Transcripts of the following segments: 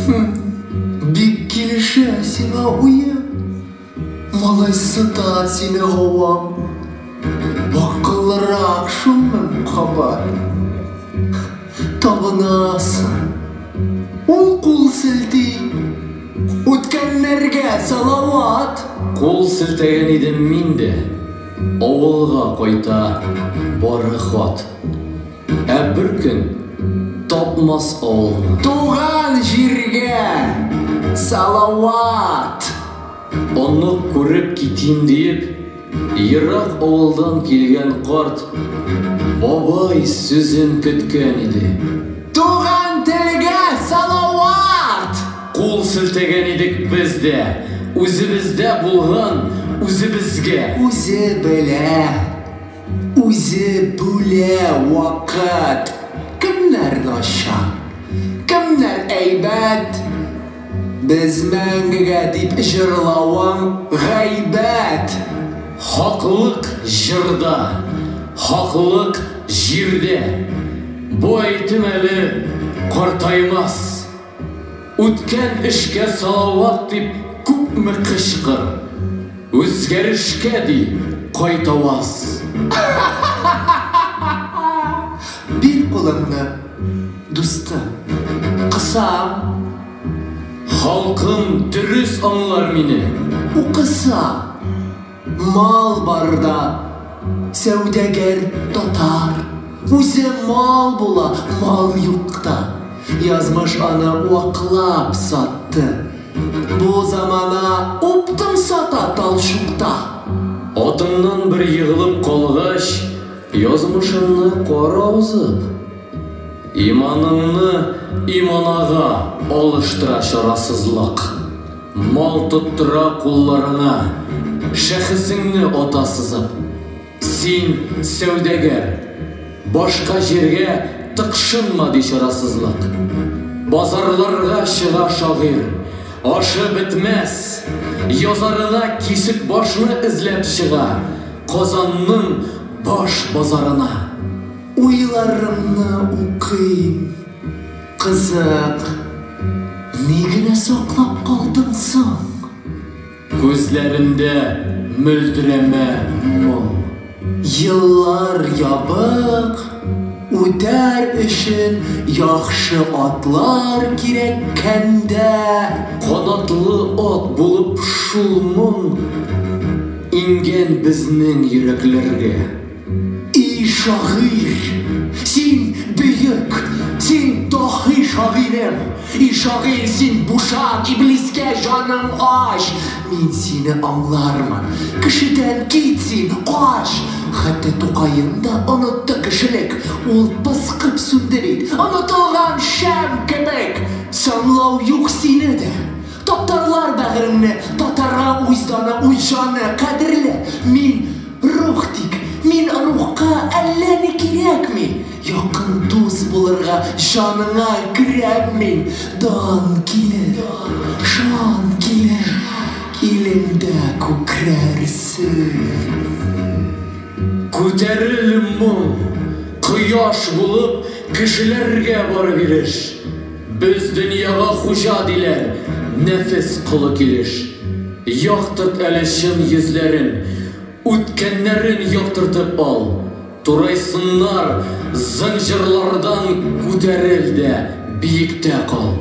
Бик килешә сиңа уен. Малай сыта сине гавам. Акыллырак шул мең кабат. Табынасың. Ул кул селти. Үткәннәргә салават. Кул селтәгән идем мин дә. Авылга кайта бары хат. Ә бер көн тапмас авылны. Туган җиргә салават. Онык күреп китим диеп, ерак авылдан килгән карт бабай сүзен көткән иде. Туган телгә салават! Кул селтәгән идек без дә, үзебездә булган үзебезгә. Үзе белә, үзе бүлә вакыт. Кемнәр начар, кемнәр әйбәт. Без мәңгегә дип җырлавың гайбәт. Хаклык җырда, хаклык җирдә. Бу әйтем әле картаймас. Үткән эшкә салават дип күпме кычкыр. Үзгәрешкә ди кайтаваз. Бир кулыңны, дустым, кысам. Халкым дөрес аңлар мине. Укыса, мал барда, сәүдәгәр татар. Үзе мал була, мал юкта. Язмыш аны ваклап сатты. Бу замана оптом сата талчукта. Атыңнан бер егылып калгач, язмышыңны кара узып. Иманыңны иманага алыштыра чарасызлык. Мал тоттыра кулларына, шәхесеңне ата сызып. Син сәүдәгәр, башка җиргә тыкшынма ди чарасызлык. Базарларга чыга шагыйрь, ашы бетмәс, язарына кисек башны эзләп чыга Казанның баш базарына. Уйларымны укыйм. Кызык, ни генә саклап калдың соң? Күзләрендә мөлдерәмә моң. Еллар ябык, үтәр өчен яхшы атлар кирәккәндә. Канатлы ат булып шул моң иңгән безнең йөрәкләргә. И шагыйрь, син бөек, син даһи шагыйрем. И шагыйрь, син бушан, иблискә җаның ач. Мин сине аңлармын. Кешедән кит син, кач. Хәтта Тукаен да онытты кешелек. Ул пыскып сүнде бит, онытылган шәм кебек. Санлау юк сине дә. Таптарлар бәгыреңне, татарга үз даны, үз җаны кадерле. Мин рух тик, мин рухка әллә ни кирәкми. Якын дус булырга җаныңа керәм мин. Дан килер, шан килер, илеңдә күкрәрсең. Күтәрел моң, кояш булып кешеләргә барып иреш. Без дөньяга хуҗа диләр, нәфес колы килеш. Яктырт әле чын йөзләрен, үткәннәрен яктыртып ал. Турайсыннар зынҗырлардан күтәрел дә биектә кал.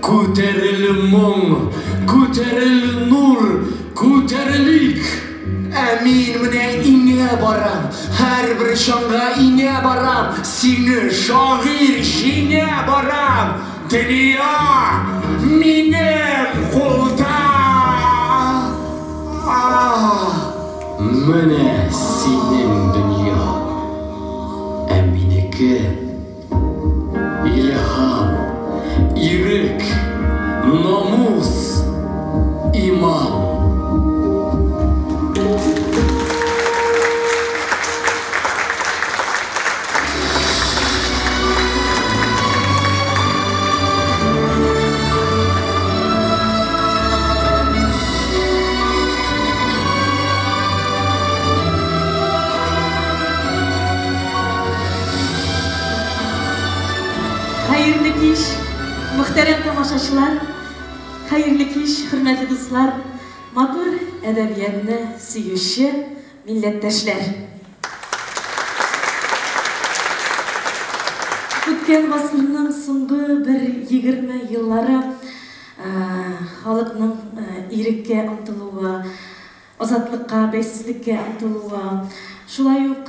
Күтәрел моң, күтәрел нур, күтәрелик. Ә мин менә иңә барам, һәрбер чаңга иңә барам, сине шагыйрь җиңә барам. Дөнья минем кулда. Менә синең дөнья, ә минеке илһам, ирек, намус, иман. Мөхтәрәм тамашачылар, хәерле кич, хөрмәтле дуслар, матур әдәбиятны сөюче милләттәшләр. Үткән гасырның соңгы бер 20 еллары халыкның иреккә омтылуы, азатлыкка, бәйсезлеккә омтылуы, шулай ук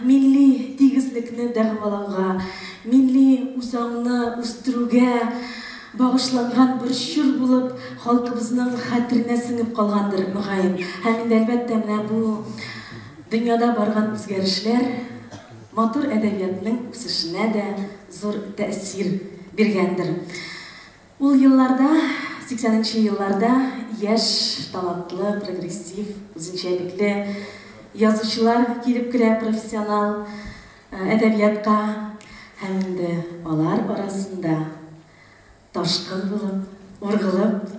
милли тигезлекне дәгъвалауга, милли үзаңны үстерүгә багышланган бер чор булып халкыбызның хәтеренә сеңеп калгандыр, мөгаен. Һәм инде, әлбәттә, менә бу дөньяда барган үзгәрешләр матур әдәбиятның үсешенә дә зур тәэсир биргәндер. Ул елларда, 80 нче елларда яшь, талантлы, прогрессив, үзенчәлекле язучылар килеп керә профессионал әдәбиятка һәм инде алар арасында ташкын булып, ургылып,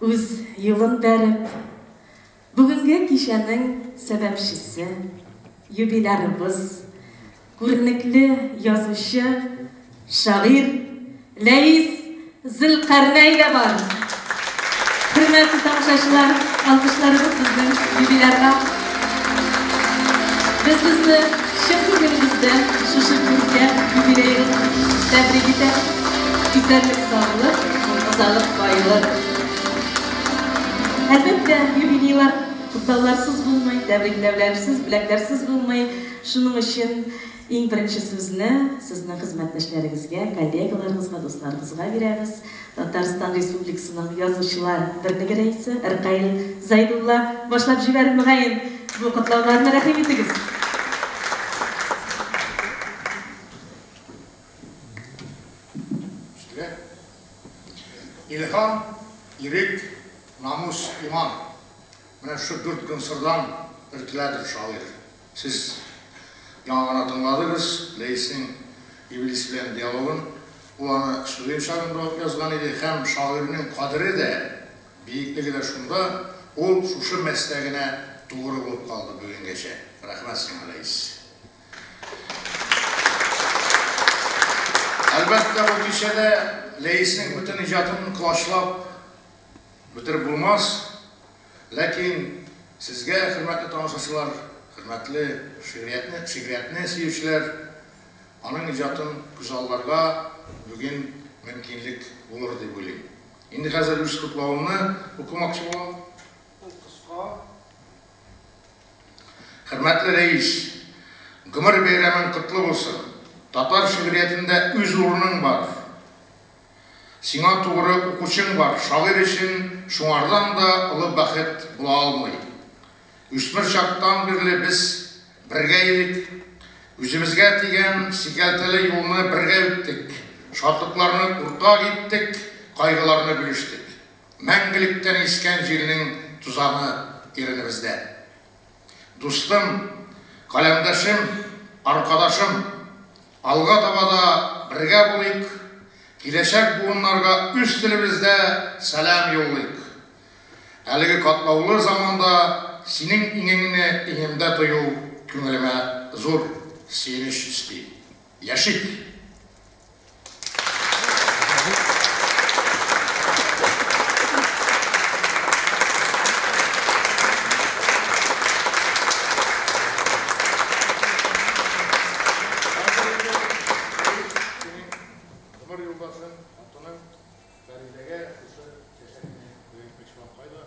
үз юлын бәреп, Бүгенге кичәнең сәбәпчесе, юбилярыбыз, күренекле язучы, шагыйрь Ләис Зөлкарнәй дә бар. Хөрмәтле тамашачылар, алкышларыбыз безнең юбилярга. Без сезне чын күңелебездән шушы күркәм юбилеегыз тәбрик итәбез. Исәнлек-саулык, тазалык, байлык. Әлбәттә, юбилейлар котлауларсыз булмый, тәбрикләүләрсез, бүләкләрсез булмый. Шуның өчен иң беренче сүзне сезнең хезмәттәшләрегезгә, коллегаларыгызга, дусларыгызга бирәбез. Татарстан Республикасының Язучылар берлеге рәисе Ркаил Зәйдулла башлап җибәрер, мөгаен, бу котлауларны. Рәхим итегез. Өстенә. Илһам, ирек, намус, иман. Менә шушы дүрт гонсырдан өртеләдер шагыйрь. Сез яңа гына тыңладыгыз Ләиснең Иблис белән диалогын. Ул аны студент чагында ук язган иде һәм шагыйрьнең кадере дә, биеклеге дә шунда, ул шушы мәсләгенә тугры булып калды бүгенгәчә. Рәхмәт сиңа, Ләис. Әлбәттә, бу кичәдә Ләиснең бөтен иҗатын колачлап бетереп булмас. Ләкин сезгә, хөрмәтле тамашачылар, хөрмәтле шигъриятне, шигъриятне сөючеләр, аның иҗатын күзалларга бүген мөмкинлек булыр дип уйлыйм. Инде хәзер үз котлавымны укымакчы булам. Ул кыска. Хөрмәтле рәис, гомер бәйрәмең котлы булсын! Татар шигъриятендә үз урының бар. Сиңа тугры укучың бар, шагыйрь өчен шуңардан да олы бәхет була алмый. Үсмер чактан бирле без бергә идек. Үзебезгә тигән сикәлтәле юлны бергә үттек, шатлыкларны уртак иттек, кайгыларны бүлештек. Мәңгелектән искән җилнең тузаны иренебездә. Дустым, каләмдәшем, аркадашым, алга таба да бергә булыйк, киләчәк буыннарга үз телебездә сәлам юллыйк. Әлеге катлаулы заманда синең иңеңне иңемдә тою күңелемә зур сөенеч өсти. Яшик! Гомер юлдашың, хатының Фәридәгә шушы чәчәкне бүләк итмәкче булам. Кайда?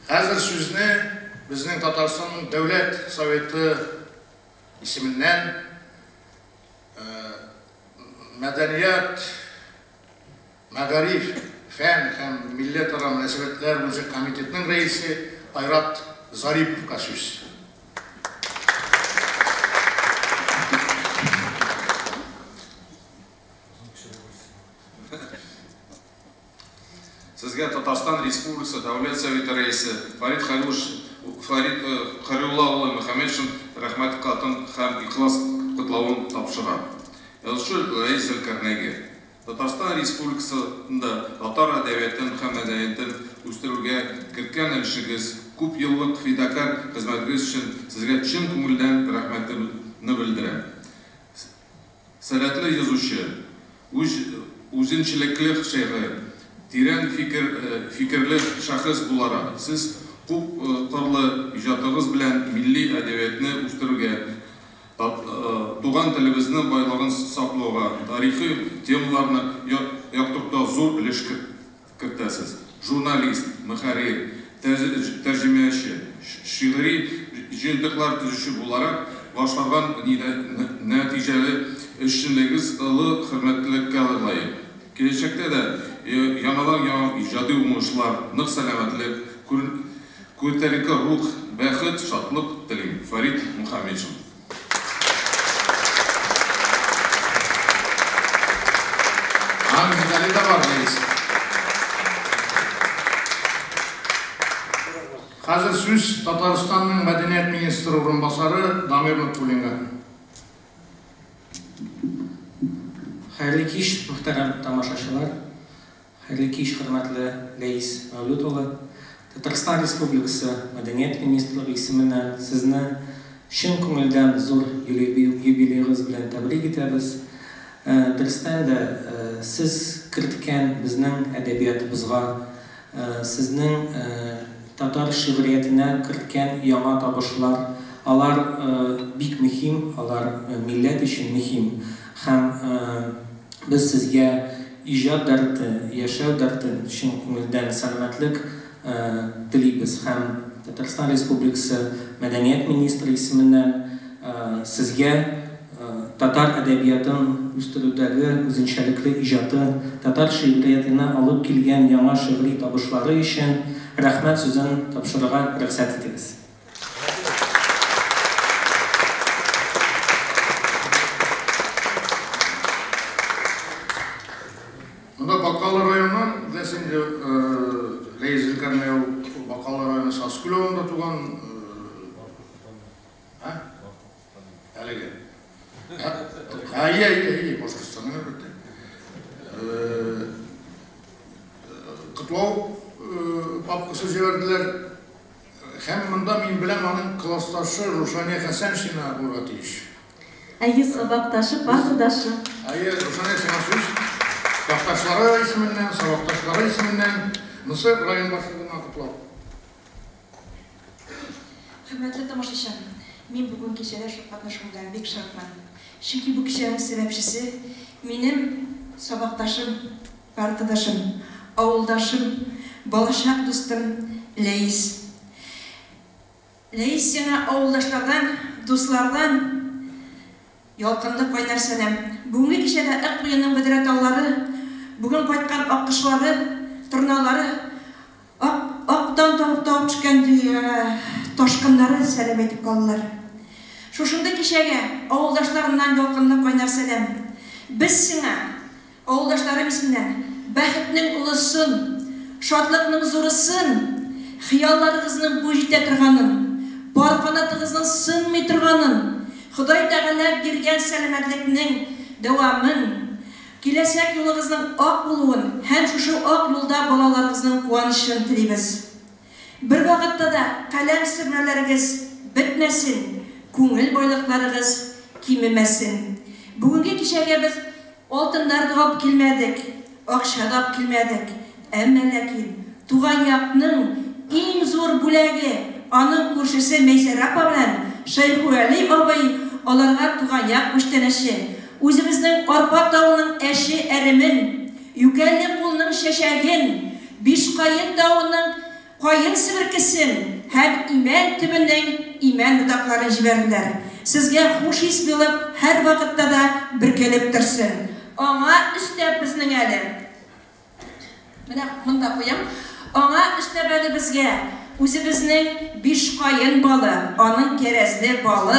Хәзер сүзне безнең Татарстанның Дәүләт Советы исеменнән мәдәният, мәгариф, фән һәм милләтара мөнәсәбәтләр буенча комитетның рәисе Айрат Зариповка сүз. Сезгә Татарстан Республикасы Дәүләт Советы Рәисе Фәрит Хәйруллович Фәрит Хәйрулла улы Мөхәммәтшин Рәхмәт хатын һәм ихлас котлавын тапшыра. Язучы Ләис Зөлкарнәйгә. Татарстан Республикасында татар әдәбиятын һәм мәдәниятен үстерүгә керткән өлешегез, Күп еллык фидакарь хезмәтегез өчен сезгә чын күңелдән рәхмәтемне белдерәм. Сәләтле язучы, үзенчәлекле шагыйрь, тирән фикерле шәхес буларак, сез күп кырлы иҗатыгыз белән милли әдәбиятны үстерүгә, туган телебезнең байлыгын саклауга, тарихи темаларны яктыртуга зур өлеш кертәсез. Журналист, мөхәррир, тәрҗемәче, шигъри җыентыклар төзүче буларак башкарган нәтиҗәле эшчәнлегегез олы хөрмәткә лаек. Киләчәктә дә яңадан-яңа иҗади уңышлар, нык сәламәтлек, күтәренке рух, бәхет, шатлык телим. Фәрит Мөхәммәтшин. Аның медале дә бар, Ләис. Хәзер сүз Татарстанның мәдәният министры урынбасары Дамир Нотфуллинга. Хәерле кич, мөхтәрәм тамашачылар. Хәерле кич, хөрмәтле Ләис Мәүлүд улы. Татарстан Республикасы Мәдәният министрлыгы исеменнән сезне чын күңелдән зур юбилеегыз белән тәбрик итәбез. Дөрестән дә, сез керткән безнең әдәбиятыбызга, сезнең татар шигъриятенә керткән яңа табышлар, алар бик мөһим, алар милләт өчен мөһим. Һәм без сезгә иҗат дәрте, яшәү дәрте, чын күңелдән сәламәтлек телибез. Һәм Татарстан Республикасы Мәдәният министры исеменнән сезгә татар әдәбиятын үстерүдәге үзенчәлекле иҗаты, татар шигъриятенә алып килгән яңа шигъри табышлары өчен рәхмәт сүзен тапшырырга рөхсәт итегез. Монда Бакалы районы, беләсең инде, Ләис Зөлкарнәй ул Бакалы районы Саскүл авылында туган. Әлеге. Әйе, әйе, әйе, Башкортстанның әлбәттә. Котлау папкасы җибәрделәр. Һәм монда мин беләм аның классташы Рушания Хәсәншина булырга тиеш. Әйе, сабакташы, партадашы. Әйе, Рушания, сиңа сүз. Якташлары исеменнән, сабакташлары исеменнән Мысы район башлыгына котлау. Хөрмәтле тамашачы, мин бүген кичәдә катнашуымда бик шатмын. Чөнки бу кичәнең сәбәпчесе минем сабакташым, партадашым, авылдашым, балачак дустым Ләис. Ләис, сиңа авылдашлардан, дуслардан ялкынлы кайнар сәлам. Бүгенге кичәдә Ык буеның бөдрә таллары, бүген кайткан аккошлары, торналары, ак-актан тавып төшкән ташкыннары сәлам әйтеп калдылар. Шушындый кичәгә авылдашларыннан ялкынлы кайнар сәлам. Без сиңа, авылдашларым исеменнән, бәхетнең олысын, шатлыкның зурысын, хыялларыгызның буй җитә торганын, пар канатыгызның сынмый торганын, Ходай Тәгалә биргән сәламәтлекнең дәвамын, киләчәк юлыгызның ак булуын һәм шушы ак юлда балаларыгызның куанычын телибез. Бер вакытта да каләм сөрмәләрегез бетмәсен, күңел байлыкларыгыз кимемәсен. Бүгенге кичәгә без алтыннар да алып килмәдек, акча да алып килмәдек. Әмма ләкин туган якның иң зур бүләге, аның күршесе Мәйсәрә апа белән Шәйхүәли абый аларга туган як күчтәнәче, үзебезнең Арпа тавының әче әремен, Юкәле кулның чәчәген, Бишкаен тавының каен себеркесен һәм имән төбенең имән ботакларын җибәрделәр. Сезгә хуш ис булып һәр вакытта да бөркелеп торсын. Аңа өстәп безнең әле. Менә монда куям. Аңа өстәп әле безгә үзебезнең Бишкаен балы, аның кәрәзле балы.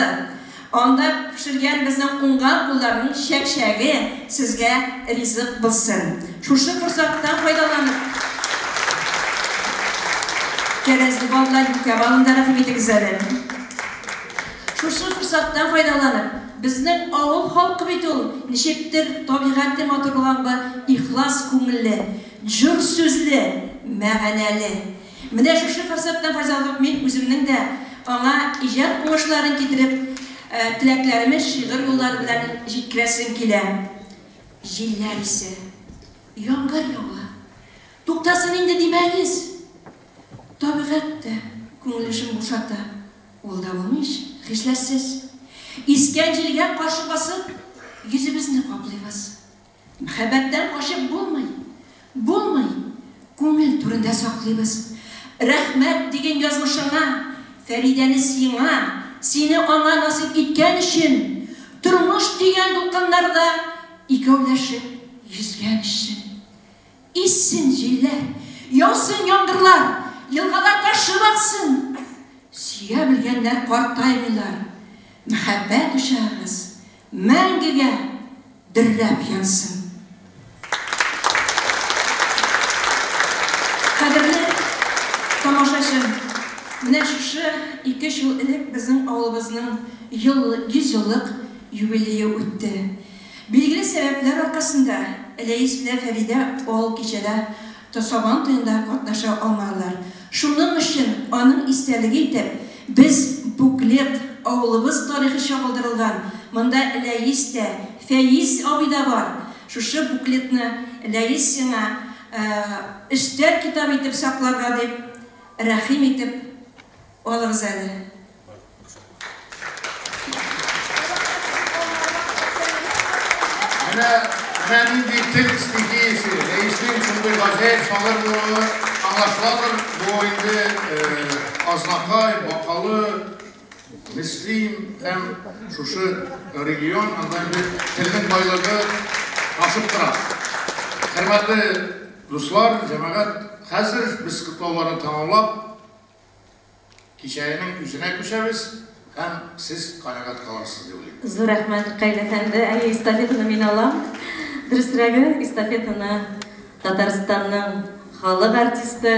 Анда пешергән безнең уңган кулларның чәкчәге сезгә ризык булсын. Шушы форсаттан файдаланып, кәрәзле бал белән юкә балын да рәхим итегез әле. Шушы форсаттан файдаланып, безнең авыл халкы бит ул ничектер табигате матур булганга ихлас күңелле, җор сүзле, мәгънәле. Менә шушы форсаттан файдаланып, мин үземнең дә аңа иҗат уңышларын китереп, теләкләремне шигырь юллары белән җиткерәсем килә. Җилләр исә, яңгыр ява. Туктасын инде димәгез. Табигать тә күңел эшен бушата. Ул да булмый ич, хисләрсез. Искән җилгә каршы басып, йөзебезне каплыйбыз. Мәхәббәттән качып булмый, булмый, күңел түрендә саклыйбыз. Рәхмәт диген язмышыңа, Фәридәне сиңа, сине аңа насыйп иткән өчен, тормыш дигән дулкыннарда икәүләшеп йөзгән өчен. Иссен җилләр, яусын яңгырлар, елгалар ташып аксын. Сөя белгәннәр картаймыйлар. Мәхәббәт учагыгыз мәңгегә дөрләп янсын. Кадерле тамашачым, менә шушы ике-өч ел элек безнең авылыбызның 100 еллык юбилее үтте. Билгеле сәбәпләр аркасында Ләис белән Фәридә ал кичәдә Сабан туенда катнаша алмадылар. Шуның өчен аның истәлеге итеп без буклет, авылыбыз тарихы чагылдырылган, монда Ләис тә, Фәиз абый да бар, шушы буклетны, Ләис, сиңа өстәл китабы итеп сакларга дип, рәхим итеп алыгыз әле. Менә, менә нинди тел стихиясе, Рәиснең шундый гаҗәеп шагыйрь булуы аңлашыладыр. Бу инде Азнакай, Бакалы, Мөслим һәм шушы регион, анда инде телнең байлыгы ташып тора. Хөрмәтле дуслар, җәмәгать, хәзер без котлауларны тәмамлап, Кичәнең үзенә күчәбез һәм сез канәгать калырсыз дип уйлыйм. Зур рәхмәт, Ркаил әфәнде. Әйе, эстафетаны мин алам. Дөресрәге, эстафетаны Татарстанның халык артисты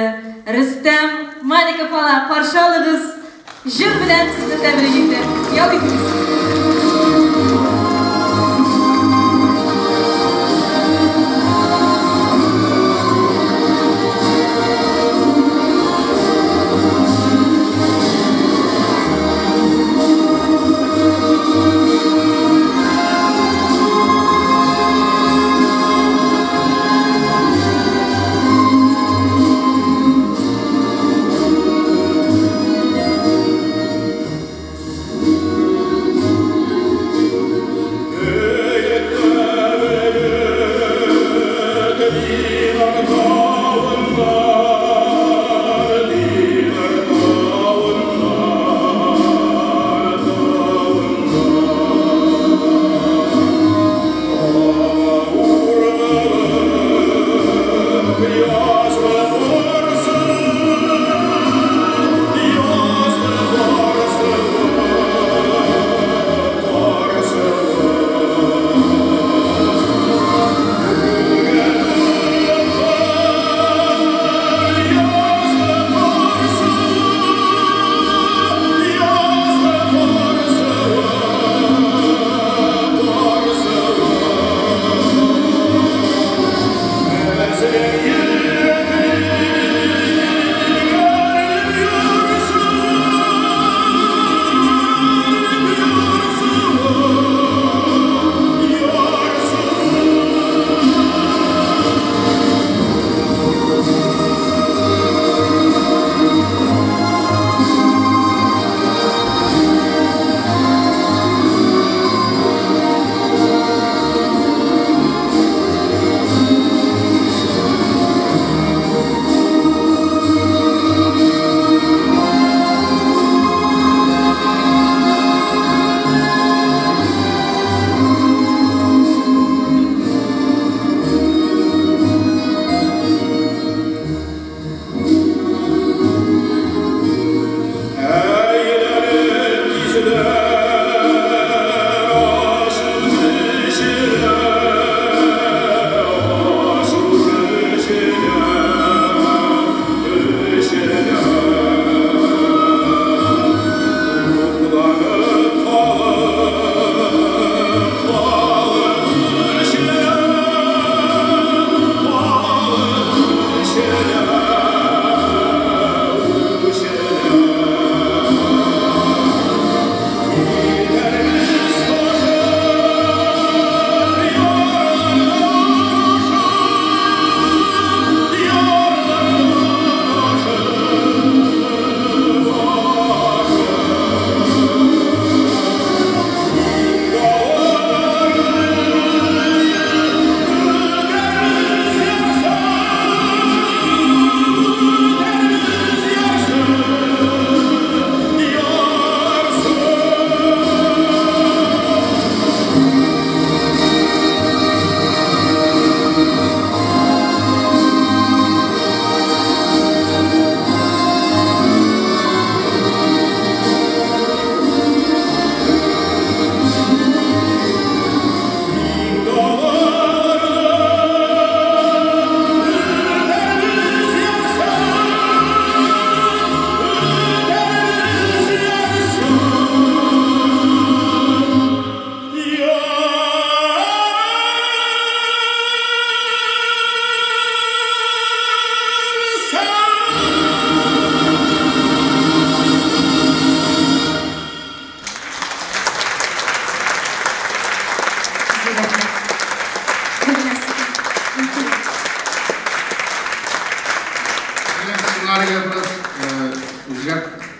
Рөстәм Маликов ала. Каршы алыгыз! Җыр белән сезне тәбрик итәм. Ял итегез!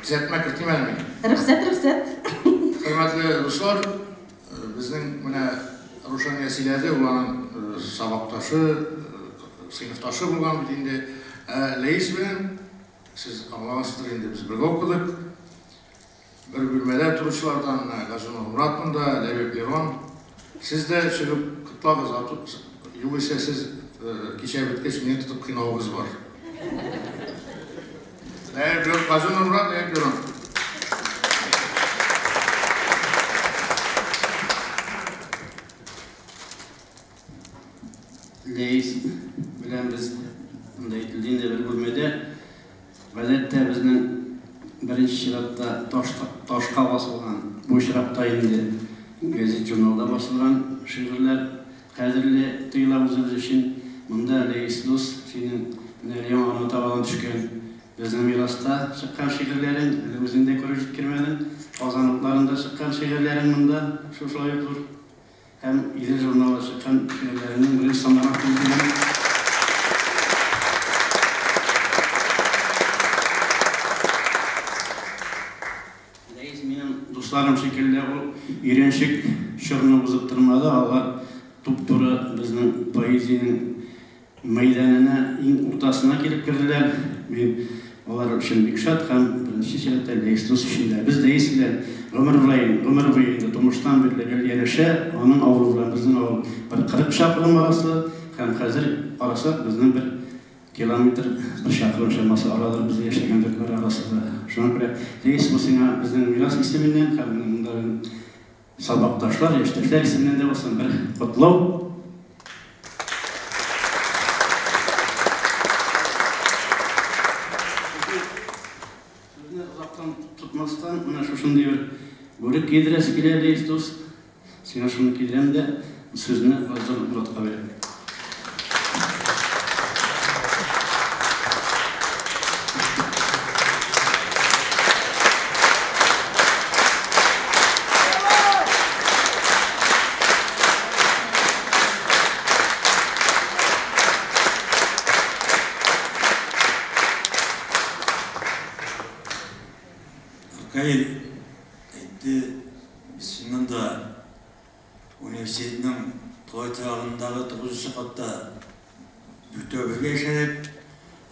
Төзәтмә кертим әле мин. Рөхсәт, рөхсәт. Хөрмәтле дуслар, безнең менә Рушания сөйләде, ул аның сабакташы, сыйныфташы булган бит инде. Ә Ләис белән, сез аңлагансыздыр инде, без бергә укыдык. Бер бүлмәдә торучылардан менә Газинур Морат монда, Ләбиб Лерон. Сез дә чыгып котлагыз, югыйсә сез кичә беткәч мине тотып кыйнавыгыз бар. Ләбиб Лерон, Газинур Морат, Ләбиб Лерон. Ләис белән без монда әйтелде инде бер бүлмәдә. Гадәттә безнең беренче чиратта ташка басылган, бу очракта инде газет журналда басылган шигырьләр кадерле тоела үзебез өчен. Монда Ләис дус, синең менә яңа гына табадан төшкән безнең мираста чыккан шигырьләрең, әле үзең дә күреп җиткермәдең. Казан утларында чыккан шигырьләрең монда шушылай ук зур. Һәм Идел журналы чыккан шигырьләреңнең беренче саннарына килгән. Ләис минем дусларым шикелле ул өйрәнчек чорны узып тормады, алар туп-туры безнең поэзиянең мәйданына, иң уртасына килеп керделәр. Мин алар өчен бик шат һәм беренче чиратта Ләис дус өчен дә. Без Ләис белән гомер буе инде тумыштан бирле гел янәшә, аның авылы белән безнең авыл бер 40 чакрым арасы һәм хәзер карасак безнең бер километр, бер чакрым чамасы арадыр без яшәгән йортлар арасында. Шуңа күрә Ләис, бу сиңа безнең мирас исеменнән һәм монда сабакташлар, яшьтәшләр исеменнән дә булсын бер котлау. Сүзне озактан тотмастан, менә шушындый бер бүрек кидерәсе килә, Ләис дус. Сиңа шуны кидерәм дә, сүзне Газинур Моратка бирәм. Ркаил әйтте, без чыннан да университетның тулай торагындагы 9 катта дүртәү бергә яшәдек.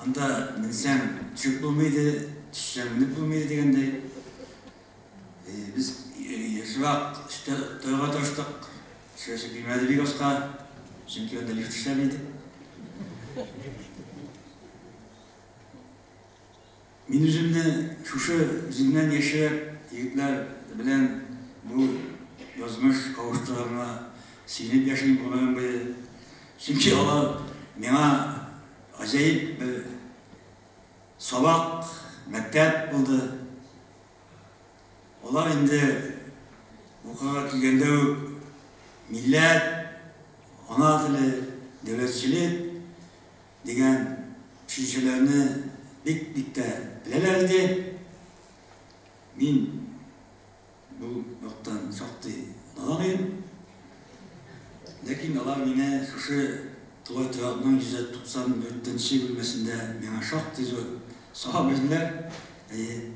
Анда менсәң төшеп булмый иде, төшсәң менеп булмый иде дигәндәй. Без ешрак өстә торырга тырыштык. Төшәсе килмәде бик аска, чөнки анда лифт эшләми иде. Мин үземне шушы үземнән яшьрәк егетләр белән бу язмыш кавыштырганга сөенеп яшим гомерем буе. Чөнки алар миңа гаҗәеп бер сабак, мәктәп булды. Алар инде укырга килгәндә үк милләт, ана теле, дәүләтчелек дигән төшенчәләрне бик-бик тә беләләр иде. Мин бу яктан шактый надан идем. Ләкин алар мине шушы тулай торакның 194 бүлмәсендә миңа шактый зур сабак бирделәр. Әйе.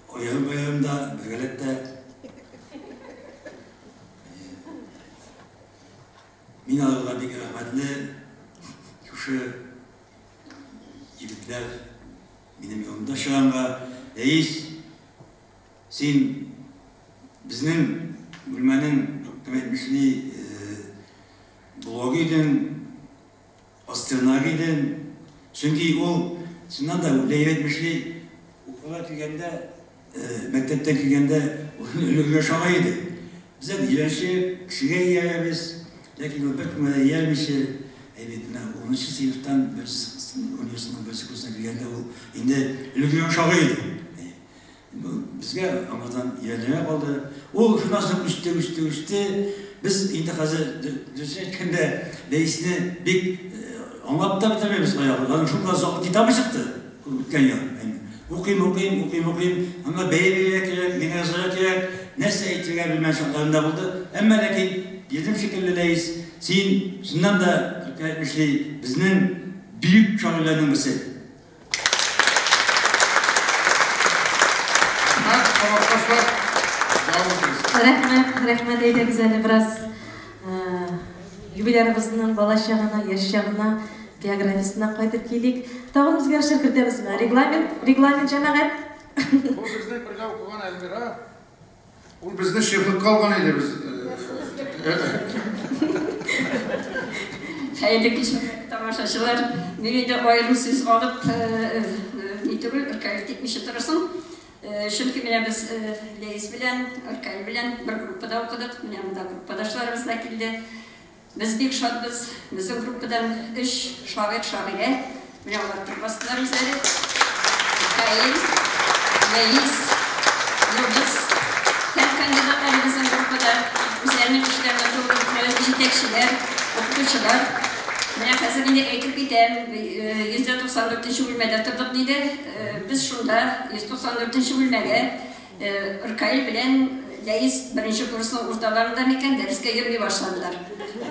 Аерым-аерым да, бергәләп тә. Мин аларга бик рәхмәтле. Шушы егетләр минем юлымда чыганга. Ләис, син безнең бүлмәнең, кем әйтмешли, блогы идең, Пастернак идең. Чөнки ул, чыннан да, Ләйлә әйтмешли, укырга килгәндә, мәктәптән килгәндә ул өлгергә шагай иде. Без әле өйрәнчек, кешегә иярәбез, ләкин ул беркемгә дә иярмичә, әйбәт менә унынчы сыйныфтан университетның беренче курсына килгәндә ул инде өлгергән шагай иде. Безгә аңардан өйрәнергә калды. Ул шуннан соң үсте, үсте, үсте. Без инде хәзер, дөресен әйткәндә, Ләисне бик аңлап та бетермибез кая. Аның шул затлы китабы чыкты үткән ел. Укыйм, укыйм, укыйм, укыйм. Аңа бәя бирергә кирәк, миңа язарга кирәк. Нәрсә әйтергә белмәгән чакларым да булды. Әмма ләкин бирдем шикелле, Ләис, син чыннан да, әйтмешли, безнең бөек шагыйрьләрнең берсе. Сабакташлар, дәвам итегез. Рәхмәт, рәхмәт, әйдәгез әле бераз юбилярыбызның балачагына, яшь чагына, биографиясенә кайтып килик. Тагын үзгәрешләр кертәбезме? Регламент, регламент, җәмәгать. Бу безнең бергә укыган Әлмира. Ул безне шефлыкка алган иде без. Хәерле кич, хөрмәтле тамашачылар. Мин инде аерым сүз алып, ни түгел, ркаять итмичә торырсың. Чөнки менә без Ләис белән, Ркаил белән бер группада укыдык. Менә монда группадашларыбыз да килде. Без бик шатбыз, безнең группадан өч шагыйрь, шагыйрә, менә алар торып бастылар үзләре. Каил, Ләис, Йолдыз фән кандидатлары безнең группада, үзләренең эшләренә турылыклы җитәкчеләр, укытучылар. Менә хәзер инде әйтеп китәм, 194 нче бүлмәдә тордык, диде. Без шунда 194 нче бүлмәгә Ркаил белән Ләис беренче курсның урталарында микән, дәрескә йөрми башладылар.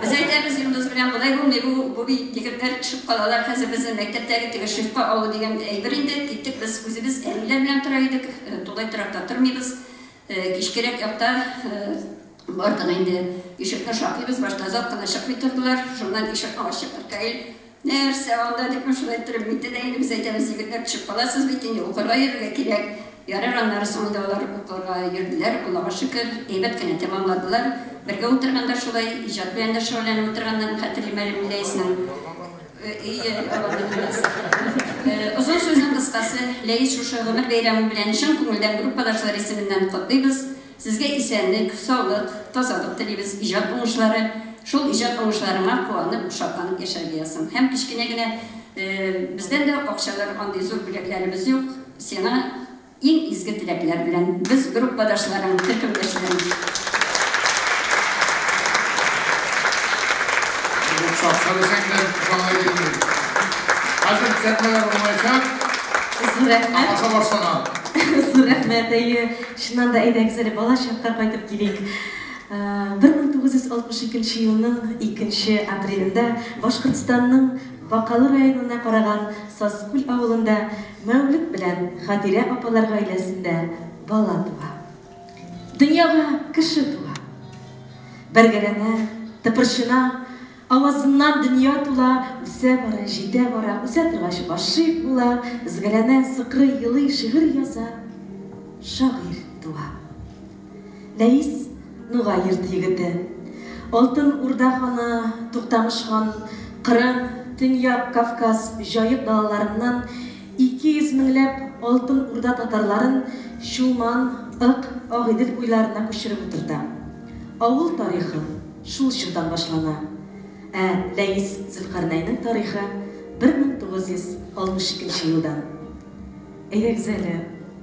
Без әйтәбез, Йолдыз белән болай булмый, бу, бу бит егетләр төшеп калалар, хәзер безнең мәктәптәге теге шефка алу дигән әйбер инде, киттек без үзебез әниләр белән тора идек, тулай торакта тормыйбыз. Кичкерәк якта бардык инде, ишекне шакыйбыз, башта озак кына чыкмый тордылар, шуннан ишекне ачып, Ркаил Нәрсә анда, дип шулай иттереп бетте дә инде, без әйтәбез, егетләр, төшеп каласыз бит инде, укырга йөрергә кирәк. Ярар, аннары соң инде алар укырга йөрделәр, Аллага шөкер, әйбәт кенә тәмамладылар. Бергә утырганда шулай, иҗат белән дә шөгыльләнеп утырганнарын хәтерлим әле мин Ләиснең. Ие, аларны беләсез. Озын сүзнең кыскасы, Ләис шушы гомер бәйрәме белән чын күңелдән группадашлар исеменнән котлыйбыз. Сезгә исәнлек, саулык, тазалык телибез, иҗат уңышлары, шул иҗат уңышларыңа куанып, шатланып яшәргә язсын. Һәм кечкенә генә бездән дә акчалар, андый зур бүләкләребез юк, сиңа иң изге теләкләр белән, без группадашларың, төркемдәшләрең. Бу чакта дисәң дә ышана идем мин. Хәзер төзәтмәләр булмаячак. Зур рәхмәт. Тамаша башлана. Зур рәхмәт, әйе. Чыннан да, әйдәгез әле бала чакка кайтып килик. 1962 елның 2 апрелендә Башкортстанның Бакалы районына караган Саскүл авылында Мәүлет белән Хатирә апалар гаиләсендә бала туа. Дөньяга кеше туа. Бәргәләнә, тыпырчына, авазыннан дөнья тула, үсә бара, җитә бара, үсә торгач гашыйк була, өзгәләнә, сыкрый, елый, шигырь яза. Шагыйрь туа. Ләис, Нугай йорты егете. Алтын Урда ханы Туктамыш хан Кырым, Төньяк Кавказ, Җаек далаларыннан 200 меңләп Алтын Урда татарларын Чулман, Ык, Агыйдел буйларына күчереп утырта. Авыл тарихы шул чордан башлана. Ә Ләис Зөлкарнәйнең тарихы 1962 елдан. Әйдәгез әле,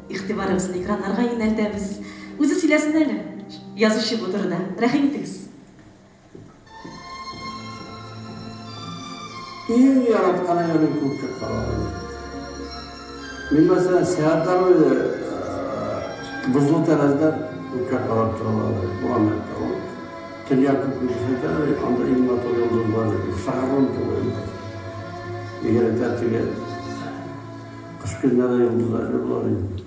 игътибарыгызны экраннарга юнәлтәбез. Үзе сөйләсен әле, язучы бу турыда. Рәхим итегез. Иң яраткан әйберем күккә карау иде. Мин, мәсәлән, сәгатьләр буе бозлы тәрәзәдән күккә карап тора алам. Урамда ул төньяк күкне күрсәтә, анда иң матур йолдызлар, шыгрым тулы йолдыз. Бигрәк тә теге кыш көннәре йолдызлар була инде.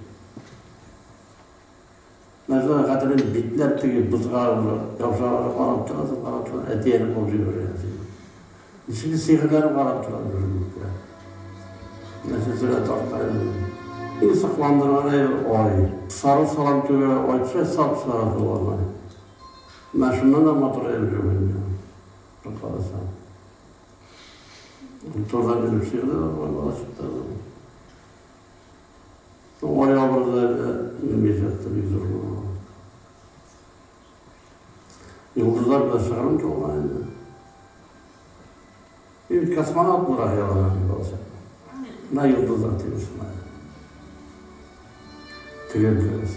Менә шулай хәтерлим, битләп теге бозга уже ябышалар, карап торасың, карап торасың, әти-әни куып җибәрә сине. Ничек сихерләнеп карап торам күренмиккә. Нәрсә сурәт тарта инде. Иң сокландырган әйбер ай. Сары салам түбәгә ай төшә, сап-сары тулган ай. Менә шуннан да матур әйбер юк инде. Бер карасаң. Турыдан килеп шигырь дә бар, балачакта. Ай образы әле минем иҗатта бик зур урын ала. Йолдызлар белән шыгрым тулган инде. Мин бит космонавт булырга хыялланган идем балачакта. Менә йолдызлар тигез шулай. Төгәл дөрес.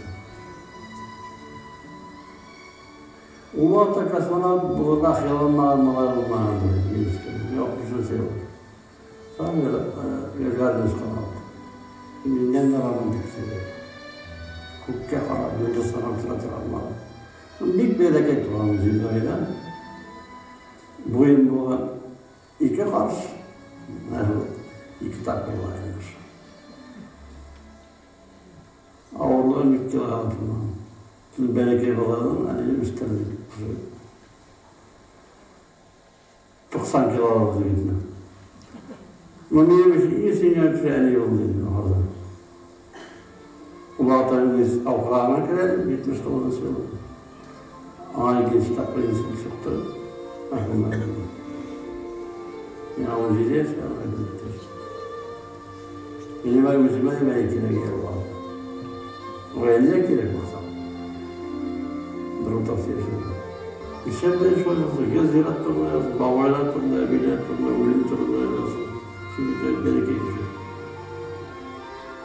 Ул вакытта космонавт булырга хыялланмаган малай булмагандыр, мин искәрмим. Юк, шунысы юк. Гагарин космонавт. Миннән дә романтик сөйли. Күккә карап, йолдыз санап тора торган малай. Бик бәләкәй туган Зилзайда. Буем булган ике карыш. Менә шул ике тапкыр була инде шул. Авырлык. Авырлыгы 100 килограмм булган. Бәләкәй баладан әни үстерде. 90 кило алды бит. Но минем өчен иң сөйгән кеше әни булды инде ахырда. Ул вакытта мин алкырагына керә идем, 79 елда. Аңа икенче тапкыр инсульт чыкты. Мәрхүмә булды. Миңа 17 яшь, аңа 54 яшь. Минем үземә дә әни кирәк иде ул вакытта. Гаилә кирәк булса. Бер утап сөйләшәбез. Ишәм белән шулай язды. Гел зират турында язды, бабайлар турында, әбиләр турында, үлем турында язды. Чөнки бәләкәй кеше.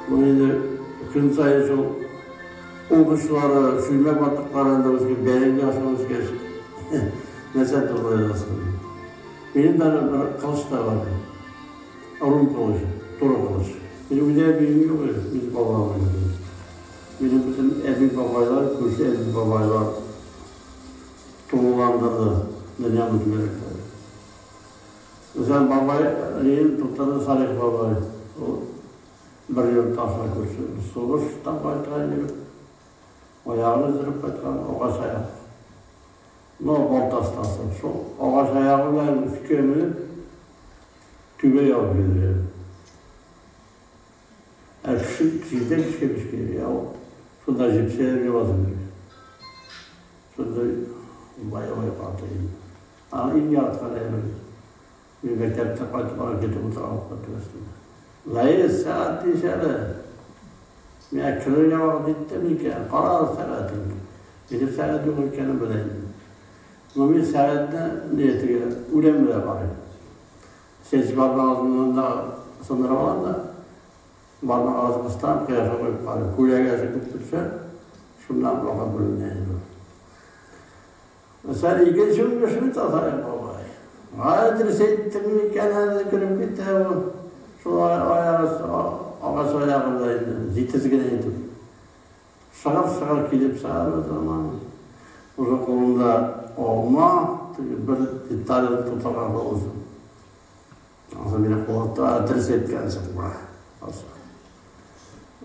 Моны инде көн саен шул угычлары, чүлмәк ватыклары инде үскәч, бәрәңге ашап үскәч, нәрсә турында язасың? Минем дә бер кылыч та бар. Рум кылычы, туры кылыч. Минем өйдә әбием юк иде, без балалар идек. Минем бөтен әби-бабайлар, күрше әби-бабайлар тулыландырды дөньяны түгәрәкләде. Мәсәлән, бабай әнием тутырды Салих бабай. Ул бер йорт аша күрше. Сугыштан кайткан егет. Аягын өздереп кайткан, агач аяк. Но балта остасы. Шул агач аягы белән өскә менеп, түбә ябып йөри. Ә кеше җирдән кешегә кечкенә, ә ул шунда җепсәләргә басып йөри. Шундый боевой карты инде. Аның иң яраткан әйбере. Мин мәктәптә кайтып аны көтеп утыра алып түбәсендә. Лаеш, сәгать ничәдә? Миңа керергә вакыт җитте микән? Кара сәгатен. Минем сәгать юк икәнен белә инде. Но мин сәгатьне ни теге үлән белән карыйм. Чәч бармагызны да сындырып алам да, бармак арасын кыстырам, кояшка куеп карыйм. Күләгәсе күп төшсә, шуннан вакыт беленә инде. Мәсәлән, икенче уңыш бит Асаев бабай. Гай, дөрес әйттең микән әле, көлеп китә ул. Шул аягы, агач аягы белән инде, җитез генә итеп. Шыгыр-шыгыр килеп чыга бер заман. Уже кулында алма, теге бер детален тутырган булсын. Ансы мине куркытты, дөрес әйткәнсең, ма.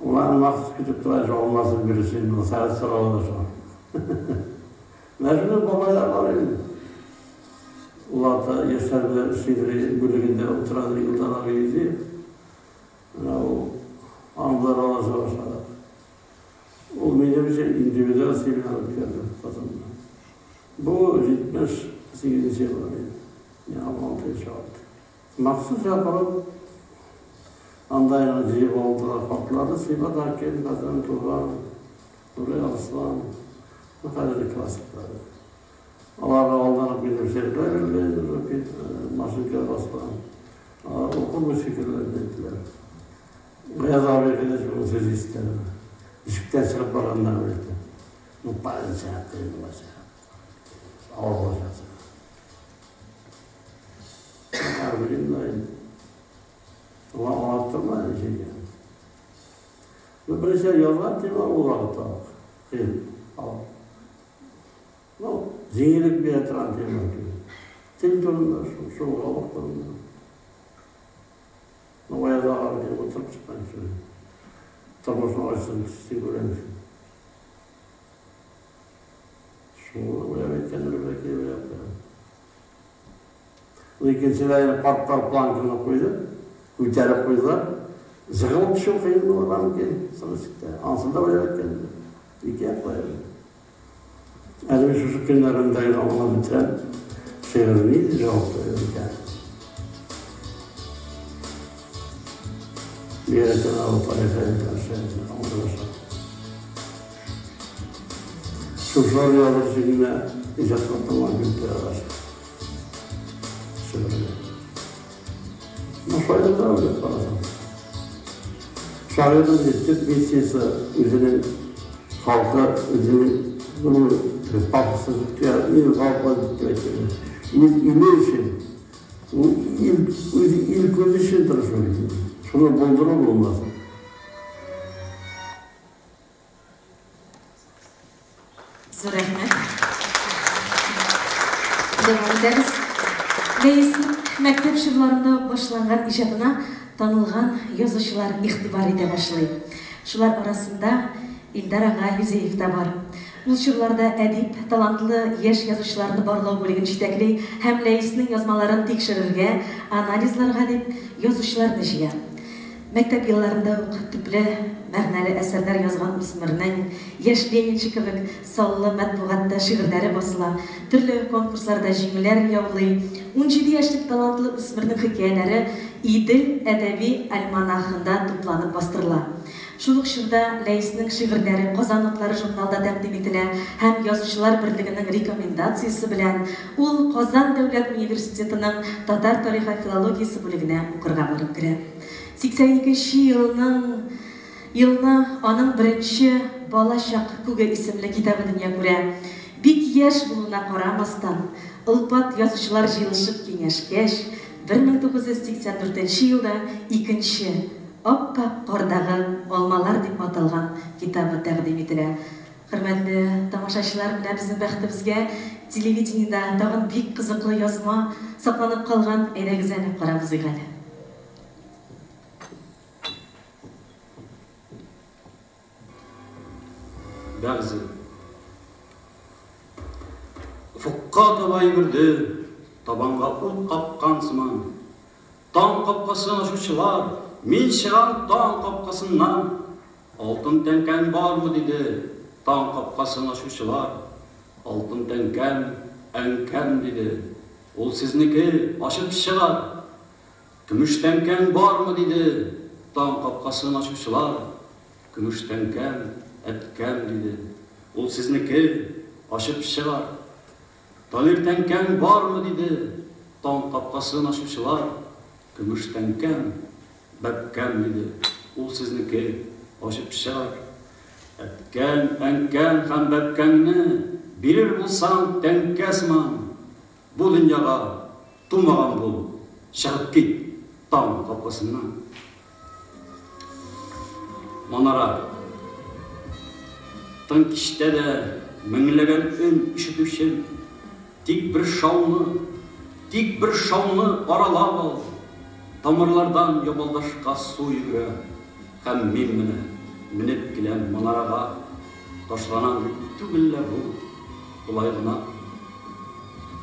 Улар махсус көтеп тора, шул алмасын бирүче, сәгать сорала да шул. Менә шундый бабайлар бар инде. Улар да яшьләр белән эшли бүлегендә утыра, ди Илдар абый Юзиев. Менә ул аның белән аралаша башладык. Ул минем өчен индивидуаль семинар үткәрде Казанда. Бу 78 еллар иде. Мин 16 яшь чагында. Махсус чакырып, анда инде җыеп алдылар картларны, Сибгат Хәким, Хәсән Туган, Нурый Арслан, ну хәзерге классиклар. Аларга алдан ук минем шигырьләр бирелә иде, машинкада баскан. Алар укып үз фикерләрен әйттеләр. Гаяз абый килеш моның сүз ишетә. Ишектән чыгып барганда гына әйтә. Ну, парень, сәгать кыен булачак. Авыр булачак. Белим да инде. Аңа аңлаттырма ничек икәнен. Ну, беренче язган тема ул вакытта ук. Кыен. Авыр. Ну, җиңеллек бирә торган тема түгел. Тел турында, шул халык турында. Ну, Гаяз ага белән утырып чыккан сүз. Тормышның ачысын төсен күрәм. Шуны уйлап әйткәндер бәлки, уйлап куям. Ул икенчедә инде картлар планканы куйды, күтәреп куйдылар. Жыгылып төшү кыен булырга мөмкин, соңгы чиктә. Анысын да уйлап әйткәндер. Ике яклы әле. Әле мин шушы көннәрендә генә аңлап бетерәм, шигырь нинди җавап бирер икән? Бигрәк тә ул тарих шигырьне аңлый башлады. Шушылар языр өчен генә иҗатка тыңлап китте шигырьне. Ну, шулай да уйлап карасаң. Шагыйрьнең төп миссиясе үзенең халкы, үзенең ну, пафосы мин халкы дип әйтәм. Үз иле өчен, ул ил, үз ил күзе өчен тырышу бит. Шуны булдыру булмас. Зур рәхмәт. Дәвам итәбез. Ләиснең мәктәп чорларында ук башланган иҗатына танылган язучылар игътибар итә башлый. Шулар арасында Илдар ага Юзеев та бар. Ул чорларда әдип талантлы яшь язучыларны барлау бүлеген җитәкли һәм Ләиснең язмаларын тикшерергә, анализларга дип язучыларны җыя. Мәктәп елларында ук төпле, мәгънәле әсәрләр язган үсмернең Яшь ленинчы кебек саллы матбугатта шигырьләре басыла, төрле конкурсларда җиңүләр яулый. 17 яшьлек талантлы үсмернең хикәяләре Идел әдәби альманахында тупланып бастырыла. Шул ук чорда Ләиснең шигырьләре Казан утлары журналда тәкъдим ителә һәм Язучылар берлегенең рекомендациясе белән ул Казан дәүләт университетының татар тарихы филологиясе бүлегенә укырга барып керә. 82 нче елның елны аның беренче Балачак күге исемле китабы дөнья күрә. Бик яшь булуына карамастан, олпат язучылар җыелышып киңәшкәч, 1984 нче елда икенче Ап-ак кардагы алмалар дип аталган китабы тәкъдим ителә. Хөрмәтле тамашачылар, менә безнең бәхетебезгә телевидениедә тагын бик кызыклы язма сакланып калган. Әйдәгез әле, карап узыйк әле. Бәгъзе. Офыкка таба йөгерде, табанга ут капкан сыман. Таң капкасын ачучылар, мин чыгам таң капкасыннан. Алтын тәңкәң бармы, диде, таң капкасын ачучылар. Алтын тәңкәм, әнкәм, диде, ул сезнеке, ачып чыгар. Көмеш тәңкәң бармы, диде, таң капкасын ачучылар. Көмеш тәңкәм, әткәм, диде, ул сезнеке, ачып чыгар. Талир тәңкәң бармы, диде, таң капкасын ачучылар. Көмеш тәңкәм, бәбкәм, диде, ул сезнеке, ачып чыгар. Әткәң, әнкәң һәм бәбкәңне бирер булсаң тәңкә сыман, бу дөньяга тумаган бул, чыгып кит таң капкасыннан. Манара. Тын кичтә дә меңләгән өн ишетүчем, Тик бер шауны, тик бер шауны аралап ал. Тамырлардан ябалдашка су йөгерә, Һәм мин менә менеп киләм манарага. Ташланам дип түгел лә бу, болай гына.